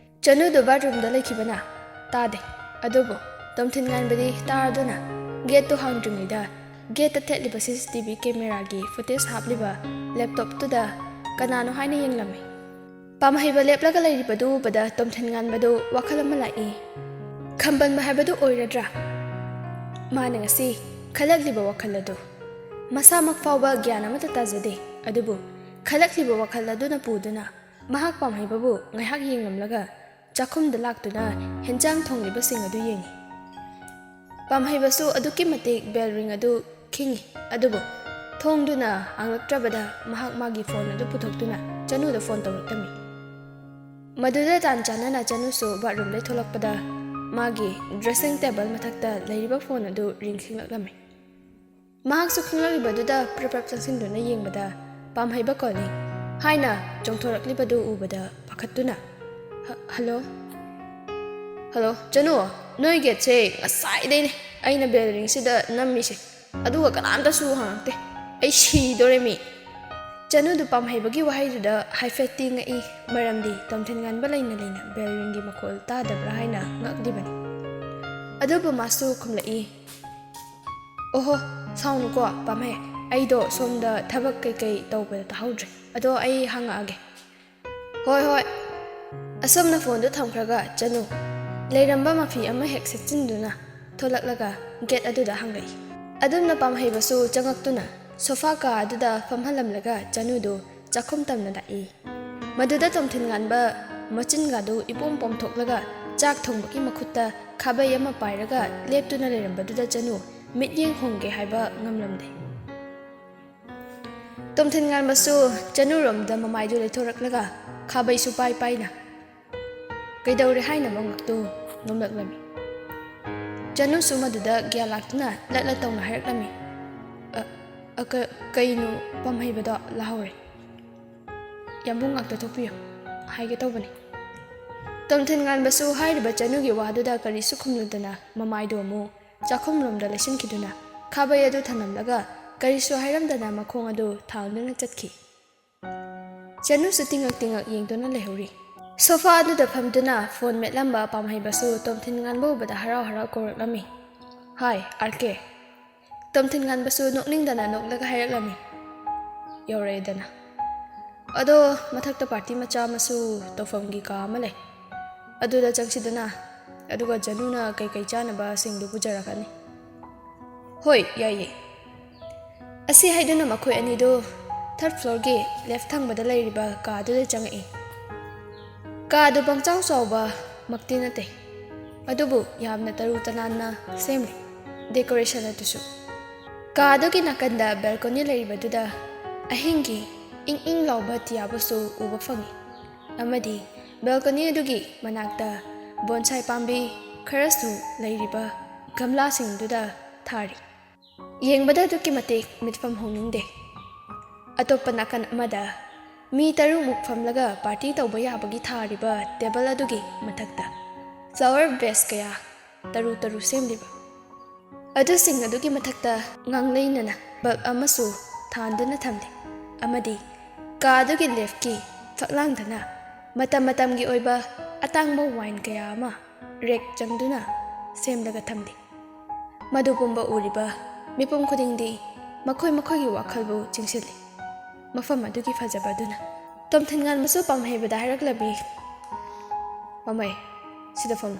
ꯆꯅꯨꯗꯨ ꯕꯥꯠꯔꯨꯝꯗ ꯂꯩꯈꯤꯕꯅ ꯇꯥꯗꯦ꯫ ꯑꯗꯨꯕꯨ ꯇꯣꯝꯊꯤꯟ ꯉꯥꯟꯕꯗꯤ ꯇꯥꯔꯗꯨꯅ ꯒꯦꯠꯇꯨ ꯍꯥꯡꯗ꯭ꯔꯤꯉꯩꯗ ꯒꯦꯠꯇ ꯊꯦꯠꯂꯤꯕ ꯁꯤ ꯁꯤ ꯇꯤ ꯚꯤ ꯀꯦꯃꯦꯔꯥꯒꯤ ꯐꯨꯇꯦꯖ ꯍꯥꯞꯂꯤꯕ ꯂꯦꯞꯇꯣꯞꯇꯨꯗ ꯀꯅꯥꯅꯣ ꯍꯥꯏꯅ ꯌꯦꯡꯂꯝꯃꯤ꯫ ꯄꯥꯝꯍꯩꯕ ꯂꯦꯞꯂꯒ ꯂꯩꯔꯤꯕꯗꯨ ꯎꯕꯗ ꯇꯣꯝꯊꯤꯟ ꯉꯥꯟꯕꯗꯨ ꯋꯥꯈꯜ ꯑꯃ ꯂꯥꯛꯏ꯫ ꯈꯝꯕꯟꯕ ꯍꯥꯏꯕꯗꯨ ꯑꯣꯏꯔꯗ꯭ꯔꯥ? ꯃꯥꯅ ꯉꯁꯤ ꯈꯜꯂꯛꯂꯤꯕ ꯋꯥꯈꯜ ꯑꯗꯨ꯫ ꯃꯁꯥꯃꯛ ꯐꯥꯎꯕ ꯒ꯭ꯌꯥꯟ ꯑꯃꯠꯇ ꯇꯥꯖꯗꯦ, ꯑꯗꯨꯕꯨ ꯈꯜꯂꯛꯂꯤꯕ ꯋꯥꯈꯜ ꯑꯗꯨꯅ ꯄꯨꯗꯨꯅ ꯃꯍꯥꯛ ꯄꯥꯝꯍꯩꯕꯕꯨ ꯉꯥꯏꯍꯥꯛ ꯌꯦꯡꯂꯝꯂꯒ ꯆꯥꯛꯈꯨꯝꯗ ꯂꯥꯛꯇꯨꯅ ꯍꯦꯟꯖꯥꯡ ꯊꯣꯡꯂꯤꯕꯁꯤꯡ ꯑꯗꯨ ꯌꯦꯡꯏ꯫ ꯄꯥꯝꯍꯩꯕꯁꯨ ꯑꯗꯨꯛꯀꯤ ꯃꯇꯤꯛ ꯕꯦꯜ ꯔꯤꯡ ꯑꯗꯨ ꯈꯤꯡꯏ, ꯑꯗꯨꯕꯨ ꯊꯣꯡꯗꯨꯅ ꯍꯥꯡꯂꯛꯇ꯭ꯔꯕꯗ ꯃꯍꯥꯛ ꯃꯥꯒꯤ ꯐꯣꯟ ꯑꯗꯨ ꯄꯨꯊꯣꯛꯇꯨꯅ ꯆꯅꯨꯗ ꯐꯣꯟ ꯇꯧꯔꯛꯂꯝꯃꯤ꯫ ꯃꯗꯨꯗ ꯇꯥꯟ ꯆꯥꯅꯅ ꯆꯅꯨꯁꯨ ꯕꯥꯠꯔꯨꯝꯗꯩ ꯊꯣꯛꯂꯛꯄꯗ ꯃꯥꯒꯤ ꯗ꯭ꯔꯦꯁꯤꯡ ꯇꯦꯕꯜ ꯃꯊꯛꯇ ꯂꯩꯔꯤꯕ ꯐꯣꯟ ꯑꯗꯨ ꯔꯤꯡ ꯈꯤꯡꯂꯛꯂꯝꯃꯤ꯫ ꯃꯍꯥꯛꯁꯨ ꯈꯤꯡꯂꯛꯂꯤꯕꯗꯨꯗ ꯄ꯭ꯔꯞ ꯄ꯭ꯔꯞ ꯆꯪꯁꯤꯟꯗꯨꯅ ꯌꯦꯡꯕꯗ ꯄꯥꯝꯍꯩꯕ ꯀꯣꯂꯤꯡ ꯍꯥꯏꯅ ꯆꯣꯡꯊꯣꯔꯛꯂꯤꯕꯗꯨ ꯎꯕꯗ ꯄꯥꯈꯠꯇꯨꯅ, "ꯍ-, ꯍꯜꯂꯣ? ꯍꯜꯂꯣ, ꯆꯅꯨ, ꯅꯣꯏ ꯒꯦꯠꯁꯦ ꯉꯁꯥꯏꯗꯩꯅꯦ ꯑꯩꯅ ꯕꯦꯜ ꯔꯤꯡꯁꯤꯗ ꯅꯝꯃꯤꯁꯦ, ꯑꯗꯨꯒ ꯀꯅꯥꯝꯇꯁꯨ ꯍꯪꯉꯛꯇꯦ꯫ ꯑꯩ ꯁꯤꯗꯣꯔꯦ ꯃꯤ!" ꯆꯅꯨꯗꯨ ꯄꯥꯝꯍꯩꯕꯒꯤ ꯋꯥꯍꯩꯗꯨꯗ ꯍꯥꯏꯐꯦꯠꯇꯤ ꯉꯛꯏ, ꯃꯔꯝꯗꯤ ꯇꯣꯝꯊꯤꯟ ꯉꯥꯟꯕ ꯂꯩꯅ ꯂꯩꯅ ꯕꯦꯜ ꯔꯤꯡꯒꯤ ꯃꯈꯣꯜ ꯇꯥꯗꯕ꯭ꯔꯥ ꯍꯥꯏꯅ ꯉꯛꯂꯤꯕꯅꯤ꯫ ꯑꯗꯨꯕꯨ ꯃꯥꯁꯨ ꯈꯨꯝꯂꯛꯏ, "ꯑꯣꯍꯣ, ꯁꯥꯎꯅꯨꯀꯣ ꯄꯥꯝꯍꯩ, ꯑꯩꯗꯣ ꯁꯣꯝꯗ ꯊꯕꯛ ꯀꯩꯀꯩ ꯇꯧꯕꯗ ꯇꯥꯍꯧꯗ꯭ꯔꯦ꯫ ꯑꯗꯣ ꯑꯩ ꯍꯪꯉꯛꯑꯒꯦ꯫" "ꯍꯣꯏ, ꯍꯣꯏ꯫" ꯑꯁꯣꯝꯅ ꯐꯣꯟꯗꯨ ꯊꯝꯈ꯭ꯔꯒ ꯆꯅꯨ ꯂꯩꯔꯝꯕ ꯃꯐꯤ ꯑꯃ ꯍꯦꯛ ꯁꯦꯠꯆꯤꯟꯗꯨꯅ ꯊꯣꯛꯂꯛꯂꯒ ꯒꯦꯠ ꯑꯗꯨꯗ ꯍꯥꯡꯂꯛꯏ꯫ ꯑꯗꯨꯝꯅ ꯄꯥꯝꯍꯩꯕꯁꯨ ꯆꯪꯉꯛꯇꯨꯅ ꯁꯣꯐꯥ ꯀꯥ ꯑꯗꯨꯗ ꯐꯝꯍꯜꯂꯝꯂꯒ ꯆꯅꯨꯗꯨ ꯆꯥꯛꯈꯨꯝ ꯇꯝꯅ ꯂꯥꯛꯏ꯫ ꯃꯗꯨꯗ ꯇꯣꯝꯊꯤꯟ ꯉꯥꯟꯕ ꯃꯆꯤꯟꯒꯗꯨ ꯏꯄꯣꯝ ꯄꯣꯝꯊꯣꯛꯂꯒ ꯆꯥꯛ ꯊꯣꯡꯕꯒꯤ ꯃꯈꯨꯠꯇ ꯈꯥꯕꯩ ꯑꯃ ꯄꯥꯏꯔꯒ ꯂꯦꯞꯇꯨꯅ ꯂꯩꯔꯝꯕꯗꯨꯗ ꯆꯅꯨ ꯃꯤꯠꯌꯦꯡ ꯍꯣꯡꯒꯦ ꯍꯥꯏꯕ ꯉꯝꯂꯝꯗꯦ꯫ ꯇꯣꯝꯊꯤꯟ ꯉꯥꯟꯕꯁꯨ ꯆꯅꯨꯔꯣꯝꯗ ꯃꯃꯥꯏꯗꯨ ꯂꯩꯊꯣꯔꯛꯂꯒ ꯈꯥꯕꯩꯁꯨ ꯄꯥꯏ ꯄꯥꯏꯅ ꯀꯩꯗꯧꯔꯦ ꯍꯥꯏꯅꯕ ꯉꯛꯇꯨ ꯅꯣꯝꯂꯛꯂꯝꯃꯤ꯫ ꯆꯅꯨꯁꯨ ꯃꯗꯨꯗ ꯒ꯭ꯌꯥꯟ ꯂꯥꯛꯇꯨꯅ ꯂꯠ ꯂꯠ ꯇꯧꯅ ꯍꯥꯏꯔꯛꯂꯝꯃꯤ꯫ "ꯑ, ꯑ, ꯀ-, ꯀꯩꯅꯣ ꯄꯥꯝꯍꯩꯕꯗꯣ ꯂꯥꯍꯧꯔꯦ꯫ ꯌꯥꯝꯕꯨꯡ ꯉꯥꯛꯇ ꯊꯣꯛꯄꯤꯌꯨ, ꯍꯥꯏꯒꯦ ꯇꯧꯕꯅꯤ"꯫ ꯇꯣꯝꯊꯤꯟ ꯉꯥꯟꯕꯁꯨ ꯍꯥꯏꯔꯤꯕ ꯆꯅꯨꯒꯤ ꯋꯥꯗꯨꯗ ꯀꯔꯤꯁꯨ ꯈꯨꯝꯂꯨꯗꯅ ꯃꯃꯥꯏꯗꯨ ꯑꯃꯨꯛ ꯆꯥꯛꯈꯨꯝꯂꯣꯝꯗ ꯂꯩꯁꯤꯟꯈꯤꯗꯨꯅ ꯈꯥꯕꯩ ꯑꯗꯨ ꯊꯝꯂꯝꯂꯒ ꯀꯔꯤꯁꯨ ꯍꯥꯏꯔꯝꯗꯅ ꯃꯈꯣꯡ ꯑꯗꯨ ꯊꯥꯡꯗꯨꯅ ꯆꯠꯈꯤ꯫ ꯆꯅꯨꯁꯨ ꯇꯤꯡꯉꯛ ꯇꯤꯡꯉꯛ ꯌꯦꯡꯗꯨꯅ ꯂꯩꯍꯧꯔꯤ꯫ ꯁꯣꯐꯥ ꯑꯗꯨꯗ ꯐꯝꯗꯨꯅ ꯐꯣꯟ ꯃꯦꯠꯂꯝꯕ ꯄꯥꯝꯍꯩꯕꯁꯨ ꯇꯣꯝꯊꯤꯟ ꯉꯥꯟꯕ ꯎꯕꯗ ꯍꯔꯥꯎ ꯍꯔꯥꯎ ꯀꯧꯔꯛꯂꯝꯃꯤ꯫ "ꯍꯥꯏ, ꯑꯥꯔ ꯀꯦ"꯫ ꯇꯣꯝꯊꯤꯟ ꯉꯥꯟꯕꯁꯨ ꯅꯣꯛꯅꯤꯡꯗꯅ ꯅꯣꯛꯂꯒ ꯍꯥꯏꯔꯛꯂꯝꯃꯤ꯫ "ꯌꯧꯔꯛꯑꯦꯗꯅ꯫ ꯑꯗꯣ ꯃꯊꯛꯇ ꯄꯥꯔꯇꯤ ꯃꯆꯥ ꯑꯃꯁꯨ ꯇꯧꯐꯝꯒꯤ ꯀꯥ ꯑꯃ ꯂꯩ꯫ ꯑꯗꯨꯗ ꯆꯪꯁꯤꯗꯅ꯫ ꯑꯗꯨꯒ ꯆꯅꯨꯅ ꯀꯩꯀꯩ ꯆꯥꯅꯕꯁꯤꯡꯗꯨ ꯄꯨꯖꯔꯛꯀꯅꯤ"꯫ "ꯍꯣꯏ, ꯌꯥꯏꯌꯦ"꯫ ꯑꯁꯤ ꯍꯥꯏꯗꯨꯅ ꯃꯈꯣꯏ ꯑꯅꯤꯗꯨ ꯊꯥꯔꯠ ꯐ꯭ꯂꯣꯔꯒꯤ ꯂꯦꯐ ꯊꯪꯕꯗ ꯂꯩꯔꯤꯕ ꯀꯥꯗꯨꯗ ꯆꯪꯉꯛꯏ꯫ ꯀꯥꯗꯨ ꯄꯪꯆꯥꯎ ꯆꯥꯎꯕꯃꯛꯇꯤ ꯅꯠꯇꯦ, ꯑꯗꯨꯕꯨ ꯌꯥꯝꯅ ꯇꯔꯨ ꯇꯅꯥꯟꯅ ꯁꯦꯝꯂꯤ꯫ ꯗꯦꯀꯣꯔꯦꯁꯟ ꯑꯗꯨꯁꯨ꯫ ꯀꯥꯗꯨꯒꯤ ꯅꯥꯀꯟꯗ ꯕꯦꯜꯀꯣꯅꯤ ꯂꯩꯔꯤꯕꯗꯨꯗ ꯑꯍꯤꯡꯒꯤ ꯏꯪ ꯏꯪ ꯂꯥꯎꯕ ꯇꯤꯌꯥꯕꯨꯁꯨ ꯎꯕ ꯐꯪꯏ, ꯑꯃꯗꯤ ꯕꯦꯜꯀꯣꯅꯤ ꯑꯗꯨꯒꯤ ꯃꯅꯥꯛꯇ ꯕꯣꯟꯁꯥꯏ ꯄꯥꯝꯕꯤ ꯈꯔꯁꯨ ꯂꯩꯔꯤꯕ ꯒꯝꯂꯥꯁꯤꯡꯗꯨꯗ ꯊꯥꯔꯤ꯫ ꯌꯦꯡꯕꯗ ꯑꯗꯨꯛꯀꯤ ꯃꯇꯤꯛ ꯃꯤꯠꯐꯝ ꯍꯣꯡꯅꯤꯡꯗꯦ꯫ ꯑꯇꯣꯞꯄ ꯅꯥꯀꯟ ꯑꯃꯗ ꯃꯤ ꯇꯔꯨꯛꯃꯨꯛ ꯐꯝꯂꯒ ꯄꯥꯔꯇꯤ ꯇꯧꯕ ꯌꯥꯕꯒꯤ ꯊꯥꯔꯤꯕ ꯇꯦꯕꯜ ꯑꯗꯨꯒꯤ ꯃꯊꯛꯇ ꯐ꯭ꯂꯥꯋꯔ ꯚꯦꯁ ꯀꯌꯥ ꯇꯔꯨ ꯇꯔꯨ ꯁꯦꯝꯂꯤꯕ꯫ ꯑꯗꯨꯁꯤꯡ ꯑꯗꯨꯒꯤ ꯃꯊꯛꯇ ꯉꯥꯡꯂꯩꯅꯅ ꯕꯜꯕ ꯑꯃꯁꯨ ꯊꯥꯟꯗꯨꯅ ꯊꯝꯂꯤ, ꯑꯃꯗꯤ ꯀꯥ ꯑꯗꯨꯒꯤ ꯂꯦꯐꯀꯤ ꯐꯛꯂꯥꯡꯗꯅ ꯃꯇꯝ ꯃꯇꯝꯒꯤ ꯑꯣꯏꯕ ꯑꯇꯥꯡꯕ ꯋꯥꯏꯟ ꯀꯌꯥ ꯑꯃ ꯔꯦꯛ ꯆꯪꯗꯨꯅ ꯁꯦꯝꯂꯒ ꯊꯝꯂꯤ꯫ ꯃꯗꯨ ꯄꯨꯝꯕ ꯎꯔꯤꯕ ꯃꯤꯄꯨꯝ ꯈꯨꯗꯤꯡꯗꯤ ꯃꯈꯣꯏ ꯃꯈꯣꯏꯒꯤ ꯋꯥꯈꯜꯕꯨ ꯆꯤꯡꯁꯤꯜꯂꯤ꯫ ꯃꯐꯝ ꯑꯗꯨꯒꯤ ꯐꯖꯕ ꯑꯗꯨꯅ꯫ ꯇꯣꯝꯊꯤꯟ ꯉꯥꯟꯕꯁꯨ ꯄꯥꯝꯍꯩꯕꯗ ꯍꯥꯏꯔꯛꯂꯝꯃꯤ, "ꯄꯥꯝꯍꯩ, ꯁꯤꯗ ꯐꯝꯃꯨ꯫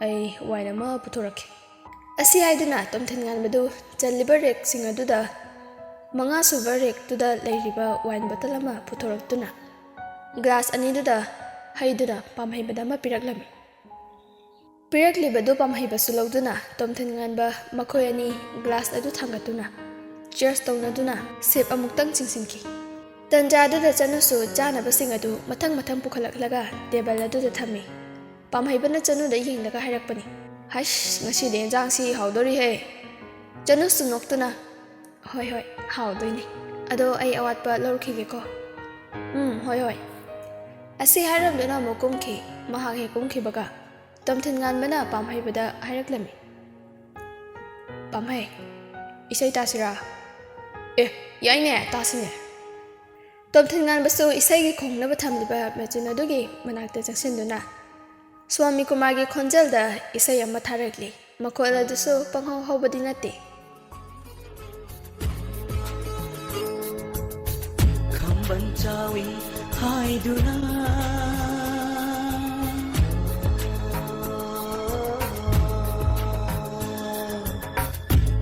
ꯑꯩ ꯋꯥꯏꯟ ꯑꯃ ꯄꯨꯊꯣꯔꯛꯀꯦ"꯫ ꯑꯁꯤ ꯍꯥꯏꯗꯨꯅ ꯇꯣꯝꯊꯤꯟ ꯉꯥꯟꯕꯗꯨ ꯆꯜꯂꯤꯕ ꯔꯦꯛꯁꯤꯡ ꯑꯗꯨꯗ ꯃꯉꯥꯁꯨꯕ ꯔꯦꯛꯇꯨꯗ ꯂꯩꯔꯤꯕ ꯋꯥꯏꯟ ꯕꯣꯇꯜ ꯑꯃ ꯄꯨꯊꯣꯔꯛꯇꯨꯅ ꯒ꯭ꯂꯥꯁ ꯑꯅꯤꯗꯨꯗ ꯍꯩꯗꯨꯅ ꯄꯥꯝꯍꯩꯕꯗ ꯑꯃ ꯄꯤꯔꯛꯂꯝꯃꯤ꯫ ꯄꯤꯔꯛꯂꯤꯕꯗꯨ ꯄꯥꯝꯍꯩꯕꯁꯨ ꯂꯧꯗꯨꯅ ꯇꯣꯝꯊꯤꯟ ꯉꯥꯟꯕ ꯃꯈꯣꯏ ꯑꯅꯤ ꯒ꯭ꯂꯥꯁ ꯑꯗꯨ ꯊꯥꯡꯒꯠꯇꯨꯅ ꯆꯤꯌꯔꯁ ꯇꯧꯅꯗꯨꯅ ꯁꯤꯞ ꯑꯃꯨꯛꯇꯪ ꯆꯤꯡꯁꯤꯟꯈꯤ꯫ ꯇꯟꯖꯥꯗꯨꯗ ꯆꯅꯨꯁꯨ ꯆꯥꯅꯕꯁꯤꯡ ꯑꯗꯨ ꯃꯊꯪ ꯃꯊꯪ ꯄꯨꯈꯠꯂꯛꯂꯒ ꯇꯦꯕꯜ ꯑꯗꯨꯗ ꯊꯝꯃꯤ꯫ ꯄꯥꯝꯍꯩꯕꯅ ꯆꯅꯨꯗ ꯌꯦꯡꯂꯒ ꯍꯥꯏꯔꯛꯄꯅꯤ, ꯑꯁ, ꯉꯁꯤꯗꯤ ꯏꯟꯖꯥꯡꯁꯤ ꯍꯥꯎꯗꯣꯔꯤꯍꯦ꯫ ꯆꯅꯨꯁꯨ ꯅꯣꯛꯇꯨꯅ, "ꯍꯣꯏ, ꯍꯣꯏ, ꯍꯥꯎꯗꯣꯏꯅꯤ꯫ ꯑꯗꯣ ꯑꯩ ꯑꯋꯥꯠꯄ ꯂꯧꯔꯨꯈꯤꯒꯦꯀꯣ꯫" "ꯎꯝ, ꯍꯣꯏ, ꯍꯣꯏ꯫" ꯑꯁꯤ ꯍꯥꯏꯔꯝꯗꯨꯅ ꯑꯃꯨꯛ ꯀꯨꯝꯈꯤ꯫ ꯃꯍꯥꯛ ꯍꯦꯛ ꯀꯨꯝꯈꯤꯕꯒ ꯇꯣꯝꯊꯤꯟ ꯉꯥꯟꯕꯅ ꯄꯥꯝꯍꯩꯕꯗ ꯍꯥꯏꯔꯛꯂꯝꯃꯤ, "ꯄꯥꯝꯍꯩ, ꯏꯁꯩ ꯇꯥꯁꯤꯔꯥ?" "ꯑꯦ, ꯌꯥꯏꯅꯦ, ꯇꯥꯁꯤꯅꯦ꯫" ꯇꯣꯝꯊꯤꯟ ꯉꯥꯟꯕꯁꯨ ꯏꯁꯩꯒꯤ ꯈꯣꯡꯅꯕ ꯊꯝꯂꯤꯕ ꯃꯦꯆꯤꯟ ꯑꯗꯨꯒꯤ ꯃꯅꯥꯛꯇ ꯆꯪꯁꯤꯟꯗꯨꯅ ꯁ꯭ꯋꯥꯃꯤ ꯀꯨꯃꯥꯔꯒꯤ ꯈꯣꯟꯖꯦꯜꯗ ꯏꯁꯩ ꯑꯃ ꯊꯥꯔꯛꯂꯤ꯫ ꯃꯈꯣꯜ ꯑꯗꯨꯁꯨ ꯄꯪꯍꯧ ꯍꯧꯕꯗꯤ ꯅꯠꯇꯦ꯫ ꯈꯝꯕꯟ ꯆꯥꯎꯏ ꯍꯥꯏꯗꯨꯅ,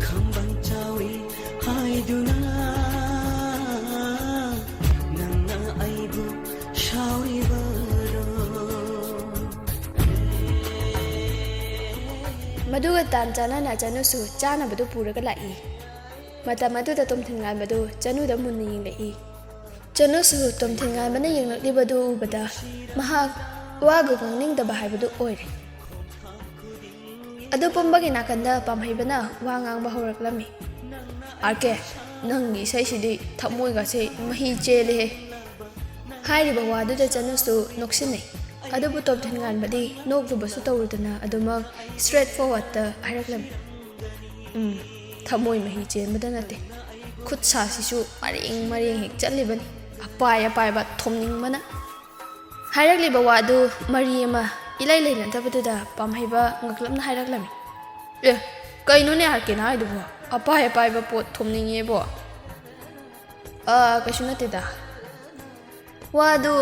ꯈꯝꯕꯟ ꯆꯥꯎꯏ ꯍꯥꯏꯗꯨꯅ, ꯅꯪꯅ ꯑꯩꯕꯨ ꯁꯥꯎꯔꯤꯕꯔꯣ? ꯃꯗꯨꯒ ꯇꯥꯟ ꯆꯥꯅꯅ ꯆꯅꯨꯁꯨ ꯆꯥꯅꯕꯗꯨ ꯄꯨꯔꯒ ꯂꯥꯛꯏ꯫ ꯃꯇꯝ ꯑꯗꯨꯗ ꯇꯣꯝꯊꯤꯟ ꯉꯥꯟꯕꯗꯨ ꯆꯅꯨꯗ ꯃꯨꯟꯅ ꯌꯦꯡꯂꯛꯏ꯫ ꯆꯅꯨꯁꯨ ꯇꯣꯝꯊꯤꯟ ꯉꯥꯟꯕꯅ ꯌꯦꯡꯂꯛꯂꯤꯕꯗꯨ ꯎꯕꯗ ꯃꯍꯥꯛ ꯋꯥꯒ ꯉꯥꯡꯅꯤꯡꯗꯕ ꯍꯥꯏꯕꯗꯨ ꯑꯣꯏꯔꯦ꯫ ꯑꯗꯨ ꯄꯨꯝꯕꯒꯤ ꯅꯥꯀꯟꯗ ꯄꯥꯝꯍꯩꯕꯅ ꯋꯥ ꯉꯥꯡꯕ ꯍꯧꯔꯛꯂꯝꯃꯤ꯫ "ꯑꯥꯔ ꯀꯦ, ꯅꯪꯒꯤ ꯏꯁꯩꯁꯤꯗꯤ ꯊꯃꯣꯏꯒꯁꯦ ꯃꯍꯤ ꯆꯦꯜꯂꯦꯍꯦ꯫" ꯍꯥꯏꯔꯤꯕ ꯋꯥꯗꯨꯗ ꯆꯅꯨꯁꯨ ꯅꯣꯛꯁꯤꯟꯅꯩ꯫ ꯑꯗꯨꯕꯨ ꯇꯣꯝꯊꯤꯟ ꯉꯥꯟꯕꯗꯤ ꯅꯣꯛꯂꯨꯕꯁꯨ ꯇꯧꯔꯨꯗꯅ ꯑꯗꯨꯃꯛ straight forwardꯇ ꯍꯥꯏꯔꯛꯂꯝꯃꯤ꯫ "ꯎꯝ, ꯊꯃꯣꯏ ꯃꯍꯤ ꯆꯦꯟꯕꯗ ꯅꯠꯇꯦ, ꯈꯨꯠ ꯁꯥꯁꯤꯁꯨ ꯃꯔꯦꯡ ꯃꯔꯦꯡ ꯍꯦꯛ ꯆꯠꯂꯤꯕꯅꯤ, ꯑꯄꯥꯏ ꯑꯄꯥꯏꯕ ꯊꯣꯝꯅꯤꯡꯕꯅ꯫" ꯍꯥꯏꯔꯛꯂꯤꯕ ꯋꯥꯗꯨ ꯃꯔꯤ ꯑꯃ ꯏꯂꯩ ꯂꯩꯅꯗꯕꯗꯨꯗ ꯄꯥꯝꯍꯩꯕ ꯉꯛꯂꯞꯅ ꯍꯥꯏꯔꯛꯂꯝꯃꯤ꯫ "ꯑꯦ, ꯀꯩꯅꯣꯅꯦ ꯑꯥꯔ ꯀꯦꯅ ꯍꯥꯏꯗꯨꯕꯣ? ꯑꯄꯥꯏ ꯑꯄꯥꯏꯕ ꯄꯣꯠ ꯊꯣꯝꯅꯤꯡꯉꯦꯕꯣ?" "ꯑ, ꯀꯩꯁꯨ ꯅꯠꯇꯦꯗ꯫" ꯋꯥꯗꯨ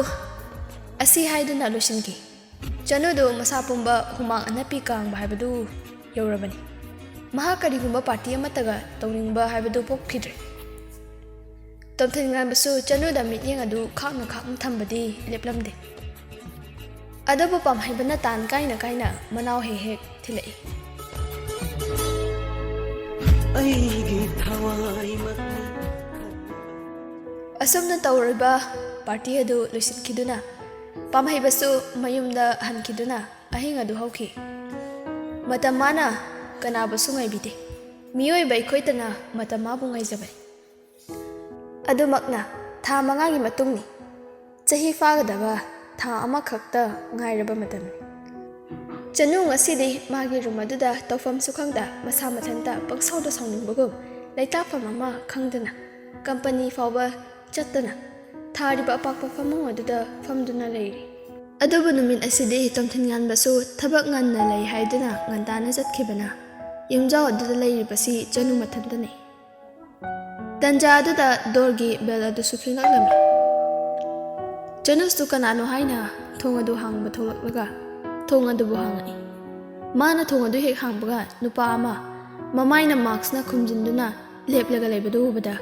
ꯑꯁꯤ ꯍꯥꯏꯗꯨꯅ ꯂꯣꯏꯁꯤꯟꯈꯤ꯫ ꯆꯅꯨꯗꯨ ꯃꯁꯥ ꯄꯨꯝꯕ ꯍꯨꯃꯥꯡ ꯑꯅꯞꯄꯤ ꯀꯥꯡꯕ ꯍꯥꯏꯕꯗꯨ ꯌꯧꯔꯕꯅꯤ꯫ ꯃꯍꯥꯛ ꯀꯔꯤꯒꯨꯝꯕ party ꯑꯃꯠꯇꯒ ꯇꯧꯅꯤꯡꯕ ꯍꯥꯏꯕꯗꯨ ꯄꯣꯛꯈꯤꯗ꯭ꯔꯦ꯫ ꯇꯣꯝꯊꯤꯟ ꯉꯥꯟꯕꯁꯨ ꯆꯅꯨꯗ ꯃꯤꯠꯌꯦꯡ ꯑꯗꯨ ꯈꯥꯛꯅ ꯈꯥꯛꯅ ꯊꯝꯕꯗꯤ ꯂꯦꯞꯂꯝꯗꯦ꯫ ꯑꯗꯨꯕꯨ ꯄꯥꯝꯍꯩꯕꯅ ꯇꯥꯟ ꯀꯥꯏꯅ ꯀꯥꯏꯅ ꯃꯅꯥꯎ ꯍꯦꯛ ꯍꯦꯛ ꯊꯤꯜꯂꯛꯏ꯫ ꯑꯩꯒꯤ ꯊꯋꯥꯏꯃꯛꯅꯤ꯫ ꯑꯁꯨꯝꯅ ꯇꯧꯔꯤꯕ party ꯑꯗꯨ ꯂꯣꯏꯁꯤꯟꯈꯤꯗꯨꯅ ꯄꯥꯝꯍꯩꯕꯁꯨ ꯃꯌꯨꯝꯗ ꯍꯟꯈꯤꯗꯨꯅ ꯑꯍꯤꯡ ꯑꯗꯨ ꯍꯧꯈꯤ꯫ ꯃꯇꯝ ꯃꯥꯅ ꯀꯅꯥꯕꯨꯁꯨ ꯉꯥꯏꯕꯤꯗꯦ꯫ ꯃꯤꯑꯣꯏꯕ ꯑꯩꯈꯣꯏꯇꯅ ꯃꯇꯝ ꯃꯥꯕꯨ ꯉꯥꯏꯖꯕꯅꯤ꯫ ꯑꯗꯨꯃꯛꯅ ꯊꯥ ꯃꯉꯥꯒꯤ ꯃꯇꯨꯡꯅꯤ꯫ ꯆꯍꯤ ꯐꯥꯒꯗꯕ ꯊꯥ ꯑꯃꯈꯛꯇ ꯉꯥꯏꯔꯕ ꯃꯇꯝꯅꯤ꯫ ꯆꯅꯨ ꯉꯁꯤꯗꯤ ꯃꯥꯒꯤ ꯔꯨꯝ ꯑꯗꯨꯗ ꯇꯧꯐꯝꯁꯨ ꯈꯪꯗ ꯃꯁꯥ ꯃꯊꯟꯇ ꯄꯪꯁꯥꯎꯗ ꯁꯥꯎꯅꯤꯡꯕꯒꯨꯝ ꯂꯩꯇꯥꯐꯝ ꯑꯃ ꯈꯪꯗꯅ ꯀꯝꯄꯅꯤ ꯐꯥꯎꯕ ꯆꯠꯇꯅ ꯊꯥꯔꯤꯕ ꯑꯄꯥꯛꯄ ꯐꯃꯨꯡ ꯑꯗꯨꯗ ꯐꯝꯗꯨꯅ ꯂꯩꯔꯤ꯫ ꯑꯗꯨꯕꯨ ꯅꯨꯃꯤꯠ ꯑꯁꯤꯗꯤ ꯇꯣꯝꯊꯤꯟ ꯉꯥꯟꯕꯁꯨ ꯊꯕꯛ ꯉꯟꯅ ꯂꯩ ꯍꯥꯏꯗꯨꯅ ꯉꯟꯇꯥꯅ ꯆꯠꯈꯤꯕꯅ ꯌꯨꯝꯖꯥꯎ ꯑꯗꯨꯗ ꯂꯩꯔꯤꯕꯁꯤ ꯆꯅꯨ ꯃꯊꯟꯇꯅꯤ꯫ ꯇꯟꯖꯥ ꯑꯗꯨꯗ ꯗꯣꯔꯒꯤ ꯕꯦꯜ ꯑꯗꯨꯁꯨ ꯈꯤꯡꯂꯛꯂꯝꯃꯤ꯫ ꯆꯅꯨꯁꯨ ꯀꯅꯥꯅꯣ ꯍꯥꯏꯅ ꯊꯣꯡ ꯑꯗꯨ ꯍꯥꯡꯕ ꯊꯣꯛꯂꯛꯂꯒ ꯊꯣꯡ ꯑꯗꯨꯕꯨ ꯍꯥꯡꯉꯛꯏ꯫ ꯃꯥꯅ ꯊꯣꯡ ꯑꯗꯨ ꯍꯦꯛ ꯍꯥꯡꯕꯒ ꯅꯨꯄꯥ ꯑꯃ ꯃꯃꯥꯏꯅ ꯃꯥꯛꯁꯅ ꯈꯨꯝꯖꯤꯟꯗꯨꯅ ꯂꯦꯞꯂꯒ ꯂꯩꯕꯗꯨ ꯎꯕꯗ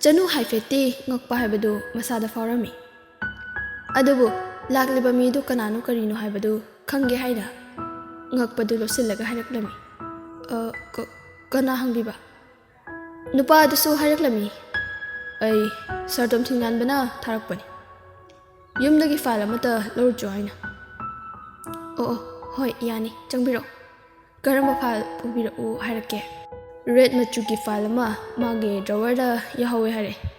ꯆꯅꯨ ꯍꯥꯏꯐꯦꯠꯇꯤ ꯉꯛꯄ ꯍꯥꯏꯕꯗꯨ ꯃꯁꯥꯗ ꯐꯥꯎꯔꯝꯃꯤ꯫ ꯑꯗꯨꯕꯨ ꯂꯥꯛꯂꯤꯕ ꯃꯤꯗꯨ ꯀꯅꯥꯅꯣ ꯀꯔꯤꯅꯣ ꯍꯥꯏꯕꯗꯨ ꯈꯪꯒꯦ ꯍꯥꯏꯅ ꯉꯛꯄꯗꯨ ꯂꯣꯠꯁꯤꯜꯂꯒ ꯍꯥꯏꯔꯛꯂꯝꯃꯤ꯫ "ꯑ, ꯀ-, ꯀꯅꯥ ꯍꯪꯕꯤꯕ?" ꯅꯨꯄꯥ ꯑꯗꯨꯁꯨ ꯍꯥꯏꯔꯛꯂꯝꯃꯤ, "ꯑꯩ ꯁꯥꯔ ꯇꯣꯝꯊꯤꯟ ꯉꯥꯟꯕꯅ ꯊꯥꯔꯛꯄꯅꯤ꯫ ꯌꯨꯝꯗꯒꯤ ꯐꯥꯏꯜ ꯑꯃꯠꯇ ꯂꯧꯔꯨꯆꯣ" ꯍꯥꯏꯅ꯫ "ꯑꯣ, ꯑꯣ, ꯍꯣꯏ, ꯌꯥꯅꯤ, ꯆꯪꯕꯤꯔꯛꯑꯣ꯫ ꯀꯔꯝꯕ ꯐꯥꯏꯜ ꯄꯨꯕꯤꯔꯛꯎ ꯍꯥꯏꯔꯛꯀꯦ?" "ꯔꯦꯗ ꯃꯆꯨꯒꯤ ꯐꯥꯏꯜ ꯑꯃ ꯃꯥꯒꯤ ꯗ꯭ꯔꯣꯋꯔꯗ ꯌꯥꯎꯍꯧꯋꯦ" ꯍꯥꯏꯔꯛꯑꯦ꯫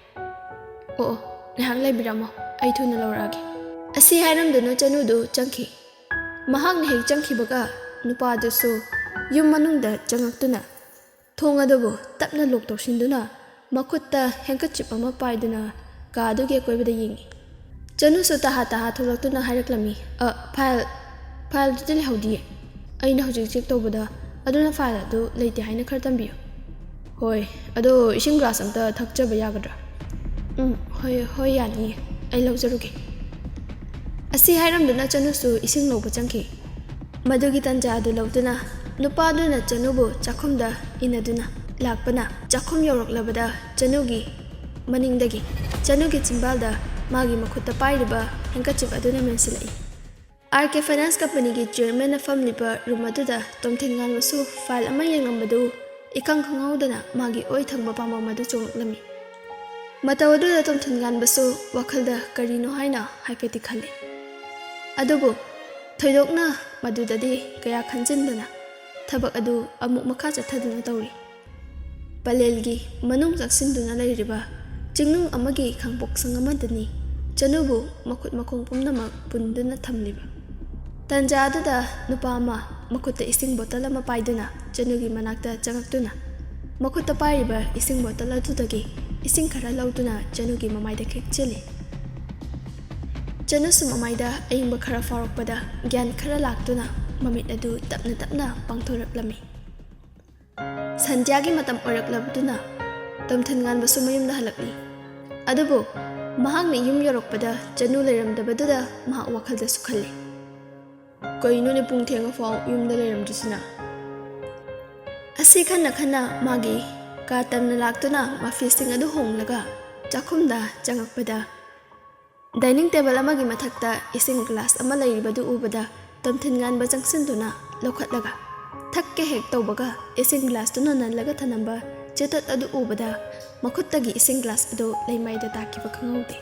"ꯑꯣ, ꯑꯣ, ꯉꯥꯏꯍꯥꯛ ꯂꯩꯕꯤꯔꯝꯃꯣ, ꯑꯩ ꯊꯨꯅ ꯂꯧꯔꯛꯑꯒꯦ"꯫ ꯑꯁꯤ ꯍꯥꯏꯔꯝꯗꯨꯅ ꯆꯅꯨꯗꯨ ꯆꯪꯈꯤ꯫ ꯃꯍꯥꯛꯅ ꯍꯦꯛ ꯆꯪꯈꯤꯕꯒ ꯅꯨꯄꯥꯗꯨꯁꯨ ꯌꯨꯝ ꯃꯅꯨꯡꯗ ꯆꯪꯉꯛꯇꯨꯅ ꯊꯣꯡ ꯑꯗꯨꯕꯨ ꯇꯞꯅ ꯂꯣꯛ ꯇꯧꯁꯤꯟꯗꯨꯅ ꯃꯈꯨꯠꯇ ꯍꯦꯡꯀꯔꯆꯤꯞ ꯑꯃ ꯄꯥꯏꯗꯨꯅ ꯀꯥ ꯑꯗꯨꯒꯤ ꯑꯀꯣꯏꯕꯗ ꯌꯦꯡꯉꯤ꯫ ꯆꯅꯨꯁꯨ ꯇꯍꯥ ꯇꯍꯥ ꯊꯣꯛꯂꯛꯇꯨꯅ ꯍꯥꯏꯔꯛꯂꯝꯃꯤ, "ꯑ, ꯐꯥꯏꯜ, ꯐꯥꯏꯜꯗꯨꯗꯤ ꯂꯩꯍꯧꯗꯤꯌꯦ꯫ ꯑꯩꯅ ꯍꯧꯖꯤꯛ ꯆꯦꯛ ꯇꯧꯕꯗ ꯑꯗꯨꯅ ꯐꯥꯏꯜ ꯑꯗꯨ ꯂꯩꯇꯦ ꯍꯥꯏꯅ ꯈꯔ ꯇꯝꯕꯤꯌꯨ"꯫ "ꯍꯣꯏ, ꯑꯗꯣ ꯏꯁꯤꯡ ꯒ꯭ꯂꯥꯁ ꯑꯝꯇ ꯊꯛꯆꯕ ꯌꯥꯒꯗ꯭ꯔꯥ?" "ꯎꯝ, ꯍꯣꯏ, ꯍꯣꯏ, ꯌꯥꯅꯤꯌꯦ, ꯑꯩ ꯂꯧꯖꯔꯨꯒꯦ"꯫ ꯑꯁꯤ ꯍꯥꯏꯔꯝꯗꯨꯅ ꯆꯅꯨꯁꯨ ꯏꯁꯤꯡ ꯂꯧꯕ ꯆꯪꯈꯤ꯫ ꯃꯗꯨꯒꯤ ꯇꯟꯖꯥ ꯑꯗꯨ ꯂꯧꯗꯨꯅ ꯅꯨꯄꯥꯗꯨꯅ ꯆꯅꯨꯕꯨ ꯆꯥꯛꯈꯨꯝꯗ ꯏꯟꯅꯗꯨꯅ ꯂꯥꯛꯄꯅ ꯆꯥꯛꯈꯨꯝ ꯌꯧꯔꯛꯂꯕꯗ ꯆꯅꯨꯒꯤ ꯃꯅꯤꯡꯗꯒꯤ ꯆꯅꯨꯒꯤ ꯆꯤꯝꯕꯥꯜꯗ ꯃꯥꯒꯤ ꯃꯈꯨꯠꯇ ꯄꯥꯏꯔꯤꯕ ꯍꯦꯡꯀꯔꯆꯤꯞ ꯑꯗꯨꯅ ꯃꯦꯟꯁꯤꯜꯂꯛꯏ꯫ ꯑꯥꯔ ꯀꯦ ꯐꯥꯏꯅꯥꯟꯁ ꯀꯝꯄꯅꯤꯒꯤ ꯆꯤꯌꯔꯃꯦꯟꯅ ꯐꯝꯂꯤꯕ ꯔꯨꯝ ꯑꯗꯨꯗ ꯇꯣꯝꯊꯤꯟ ꯉꯥꯟꯕꯁꯨ ꯐꯥꯏꯜ ꯑꯃ ꯌꯦꯡꯂꯝꯕꯗꯨ ꯏꯈꯪ ꯈꯪꯍꯧꯗꯅ ꯃꯥꯒꯤ ꯑꯣꯏ ꯊꯪꯕ ꯄꯥꯝꯕꯣꯝ ꯑꯗꯨ ꯆꯣꯡꯂꯛꯂꯝꯃꯤ꯫ ꯃꯇꯧ ꯑꯗꯨꯗ ꯇꯣꯝꯊꯤꯟ ꯉꯥꯟꯕꯁꯨ ꯋꯥꯈꯜꯗ ꯀꯔꯤꯅꯣ ꯍꯥꯏꯅ ꯍꯥꯏꯐꯦꯠꯇꯤ ꯈꯜꯂꯤ꯫ ꯑꯗꯨꯕꯨ ꯊꯣꯏꯗꯣꯛꯅ ꯃꯗꯨꯗꯗꯤ ꯀꯌꯥ ꯈꯟꯖꯤꯟꯗꯅ ꯊꯕꯛ ꯑꯗꯨ ꯑꯃꯨꯛ ꯃꯈꯥ ꯆꯠꯊꯗꯨꯅ ꯇꯧꯔꯤ꯫ ꯄꯂꯦꯜꯒꯤ ꯃꯅꯨꯡ ꯆꯪꯁꯤꯟꯗꯨꯅ ꯂꯩꯔꯤꯕ ꯆꯤꯡꯅꯨꯡ ꯑꯃꯒꯤ ꯈꯥꯡꯄꯣꯛꯁꯪ ꯑꯃꯗꯅꯤ ꯆꯅꯨꯕꯨ ꯃꯈꯨꯠ ꯃꯈꯣꯡ ꯄꯨꯝꯅꯃꯛ ꯄꯨꯟꯗꯨꯅ ꯊꯝꯂꯤꯕ꯫ ꯇꯟꯖꯥ ꯑꯗꯨꯗ ꯅꯨꯄꯥ ꯑꯃ ꯃꯈꯨꯠꯇ ꯏꯁꯤꯡ ꯕꯣꯇꯜ ꯑꯃ ꯄꯥꯏꯗꯨꯅ ꯆꯅꯨꯒꯤ ꯃꯅꯥꯛꯇ ꯆꯪꯉꯛꯇꯨꯅ ꯃꯈꯨꯠꯇ ꯄꯥꯏꯔꯤꯕ ꯏꯁꯤꯡ ꯕꯣꯇꯜ ꯑꯗꯨꯗꯒꯤ ꯏꯁꯤꯡ ꯈꯔ ꯂꯧꯗꯨꯅ ꯆꯅꯨꯒꯤ ꯃꯃꯥꯏꯗ ꯈꯤꯛꯆꯤꯜꯂꯤ꯫ ꯆꯅꯨꯁꯨ ꯃꯃꯥꯏꯗ ꯑꯏꯪꯕ ꯈꯔ ꯐꯥꯎꯔꯛꯄꯗ ꯒ꯭ꯌꯥꯟ ꯈꯔ ꯂꯥꯛꯇꯨꯅ ꯃꯃꯤꯠ ꯑꯗꯨ ꯇꯞꯅ ꯇꯞꯅ ꯄꯥꯡꯊꯣꯔꯛꯂꯝꯃꯤ꯫ ꯁꯟꯙ꯭ꯌꯥꯒꯤ ꯃꯇꯝ ꯑꯣꯏꯔꯛꯂꯕꯗꯨꯅ ꯇꯣꯝꯊꯤꯟꯉꯥꯟꯕꯁꯨ ꯃꯌꯨꯝꯗ ꯍꯜꯂꯛꯂꯤ꯫ ꯑꯗꯨꯕꯨ ꯃꯍꯥꯛꯅ ꯌꯨꯝ ꯌꯧꯔꯛꯄꯗ ꯆꯅꯨ ꯂꯩꯔꯝꯗꯕꯗꯨꯗ ꯃꯍꯥꯛ ꯋꯥꯈꯜꯗꯁꯨ ꯈꯜꯂꯤ, "ꯀꯩꯅꯣꯅꯦ, ꯄꯨꯡ ꯊꯦꯡꯉꯐꯥꯎ ꯌꯨꯝꯗ ꯂꯩꯔꯝꯗ꯭ꯔꯤꯁꯤꯅ?" ꯑꯁꯤ ꯈꯟꯅ ꯈꯟꯅ ꯃꯥꯒꯤ ꯀꯥ ꯇꯝꯅ ꯂꯥꯛꯇꯨꯅ ꯃꯐꯤꯁꯤꯡ ꯑꯗꯨ ꯍꯣꯡꯂꯒ ꯆꯥꯛꯈꯨꯝꯗ ꯆꯪꯉꯛꯄꯗ, ꯗꯥꯏꯅꯤꯡ ꯇꯦꯕꯜ ꯑꯃꯒꯤ ꯃꯊꯛꯇ ꯏꯁꯤꯡ ꯒ꯭ꯂꯥꯁ ꯑꯃ ꯂꯩꯔꯤꯕꯗꯨ ꯎꯕꯗ ꯇꯣꯝꯊꯤꯟꯉꯥꯟꯕ ꯆꯪꯁꯤꯟꯗꯨꯅ ꯂꯧꯈꯠꯂꯒ ꯊꯛꯀꯦ ꯍꯦꯛ ꯇꯧꯕꯒ ꯏꯁꯤꯡ ꯒ꯭ꯂꯥꯁꯇꯨꯅ ꯅꯜꯂꯒ ꯊꯅꯝꯕ ꯆꯤꯇꯠ ꯑꯗꯨ ꯎꯕꯗ ꯃꯈꯨꯠꯇꯒꯤ ꯏꯁꯤꯡ ꯒ꯭ꯂꯥꯁ ꯑꯗꯨ ꯂꯩꯃꯥꯏꯗ ꯇꯥꯈꯤꯕ ꯈꯪꯍꯧꯗꯦ꯫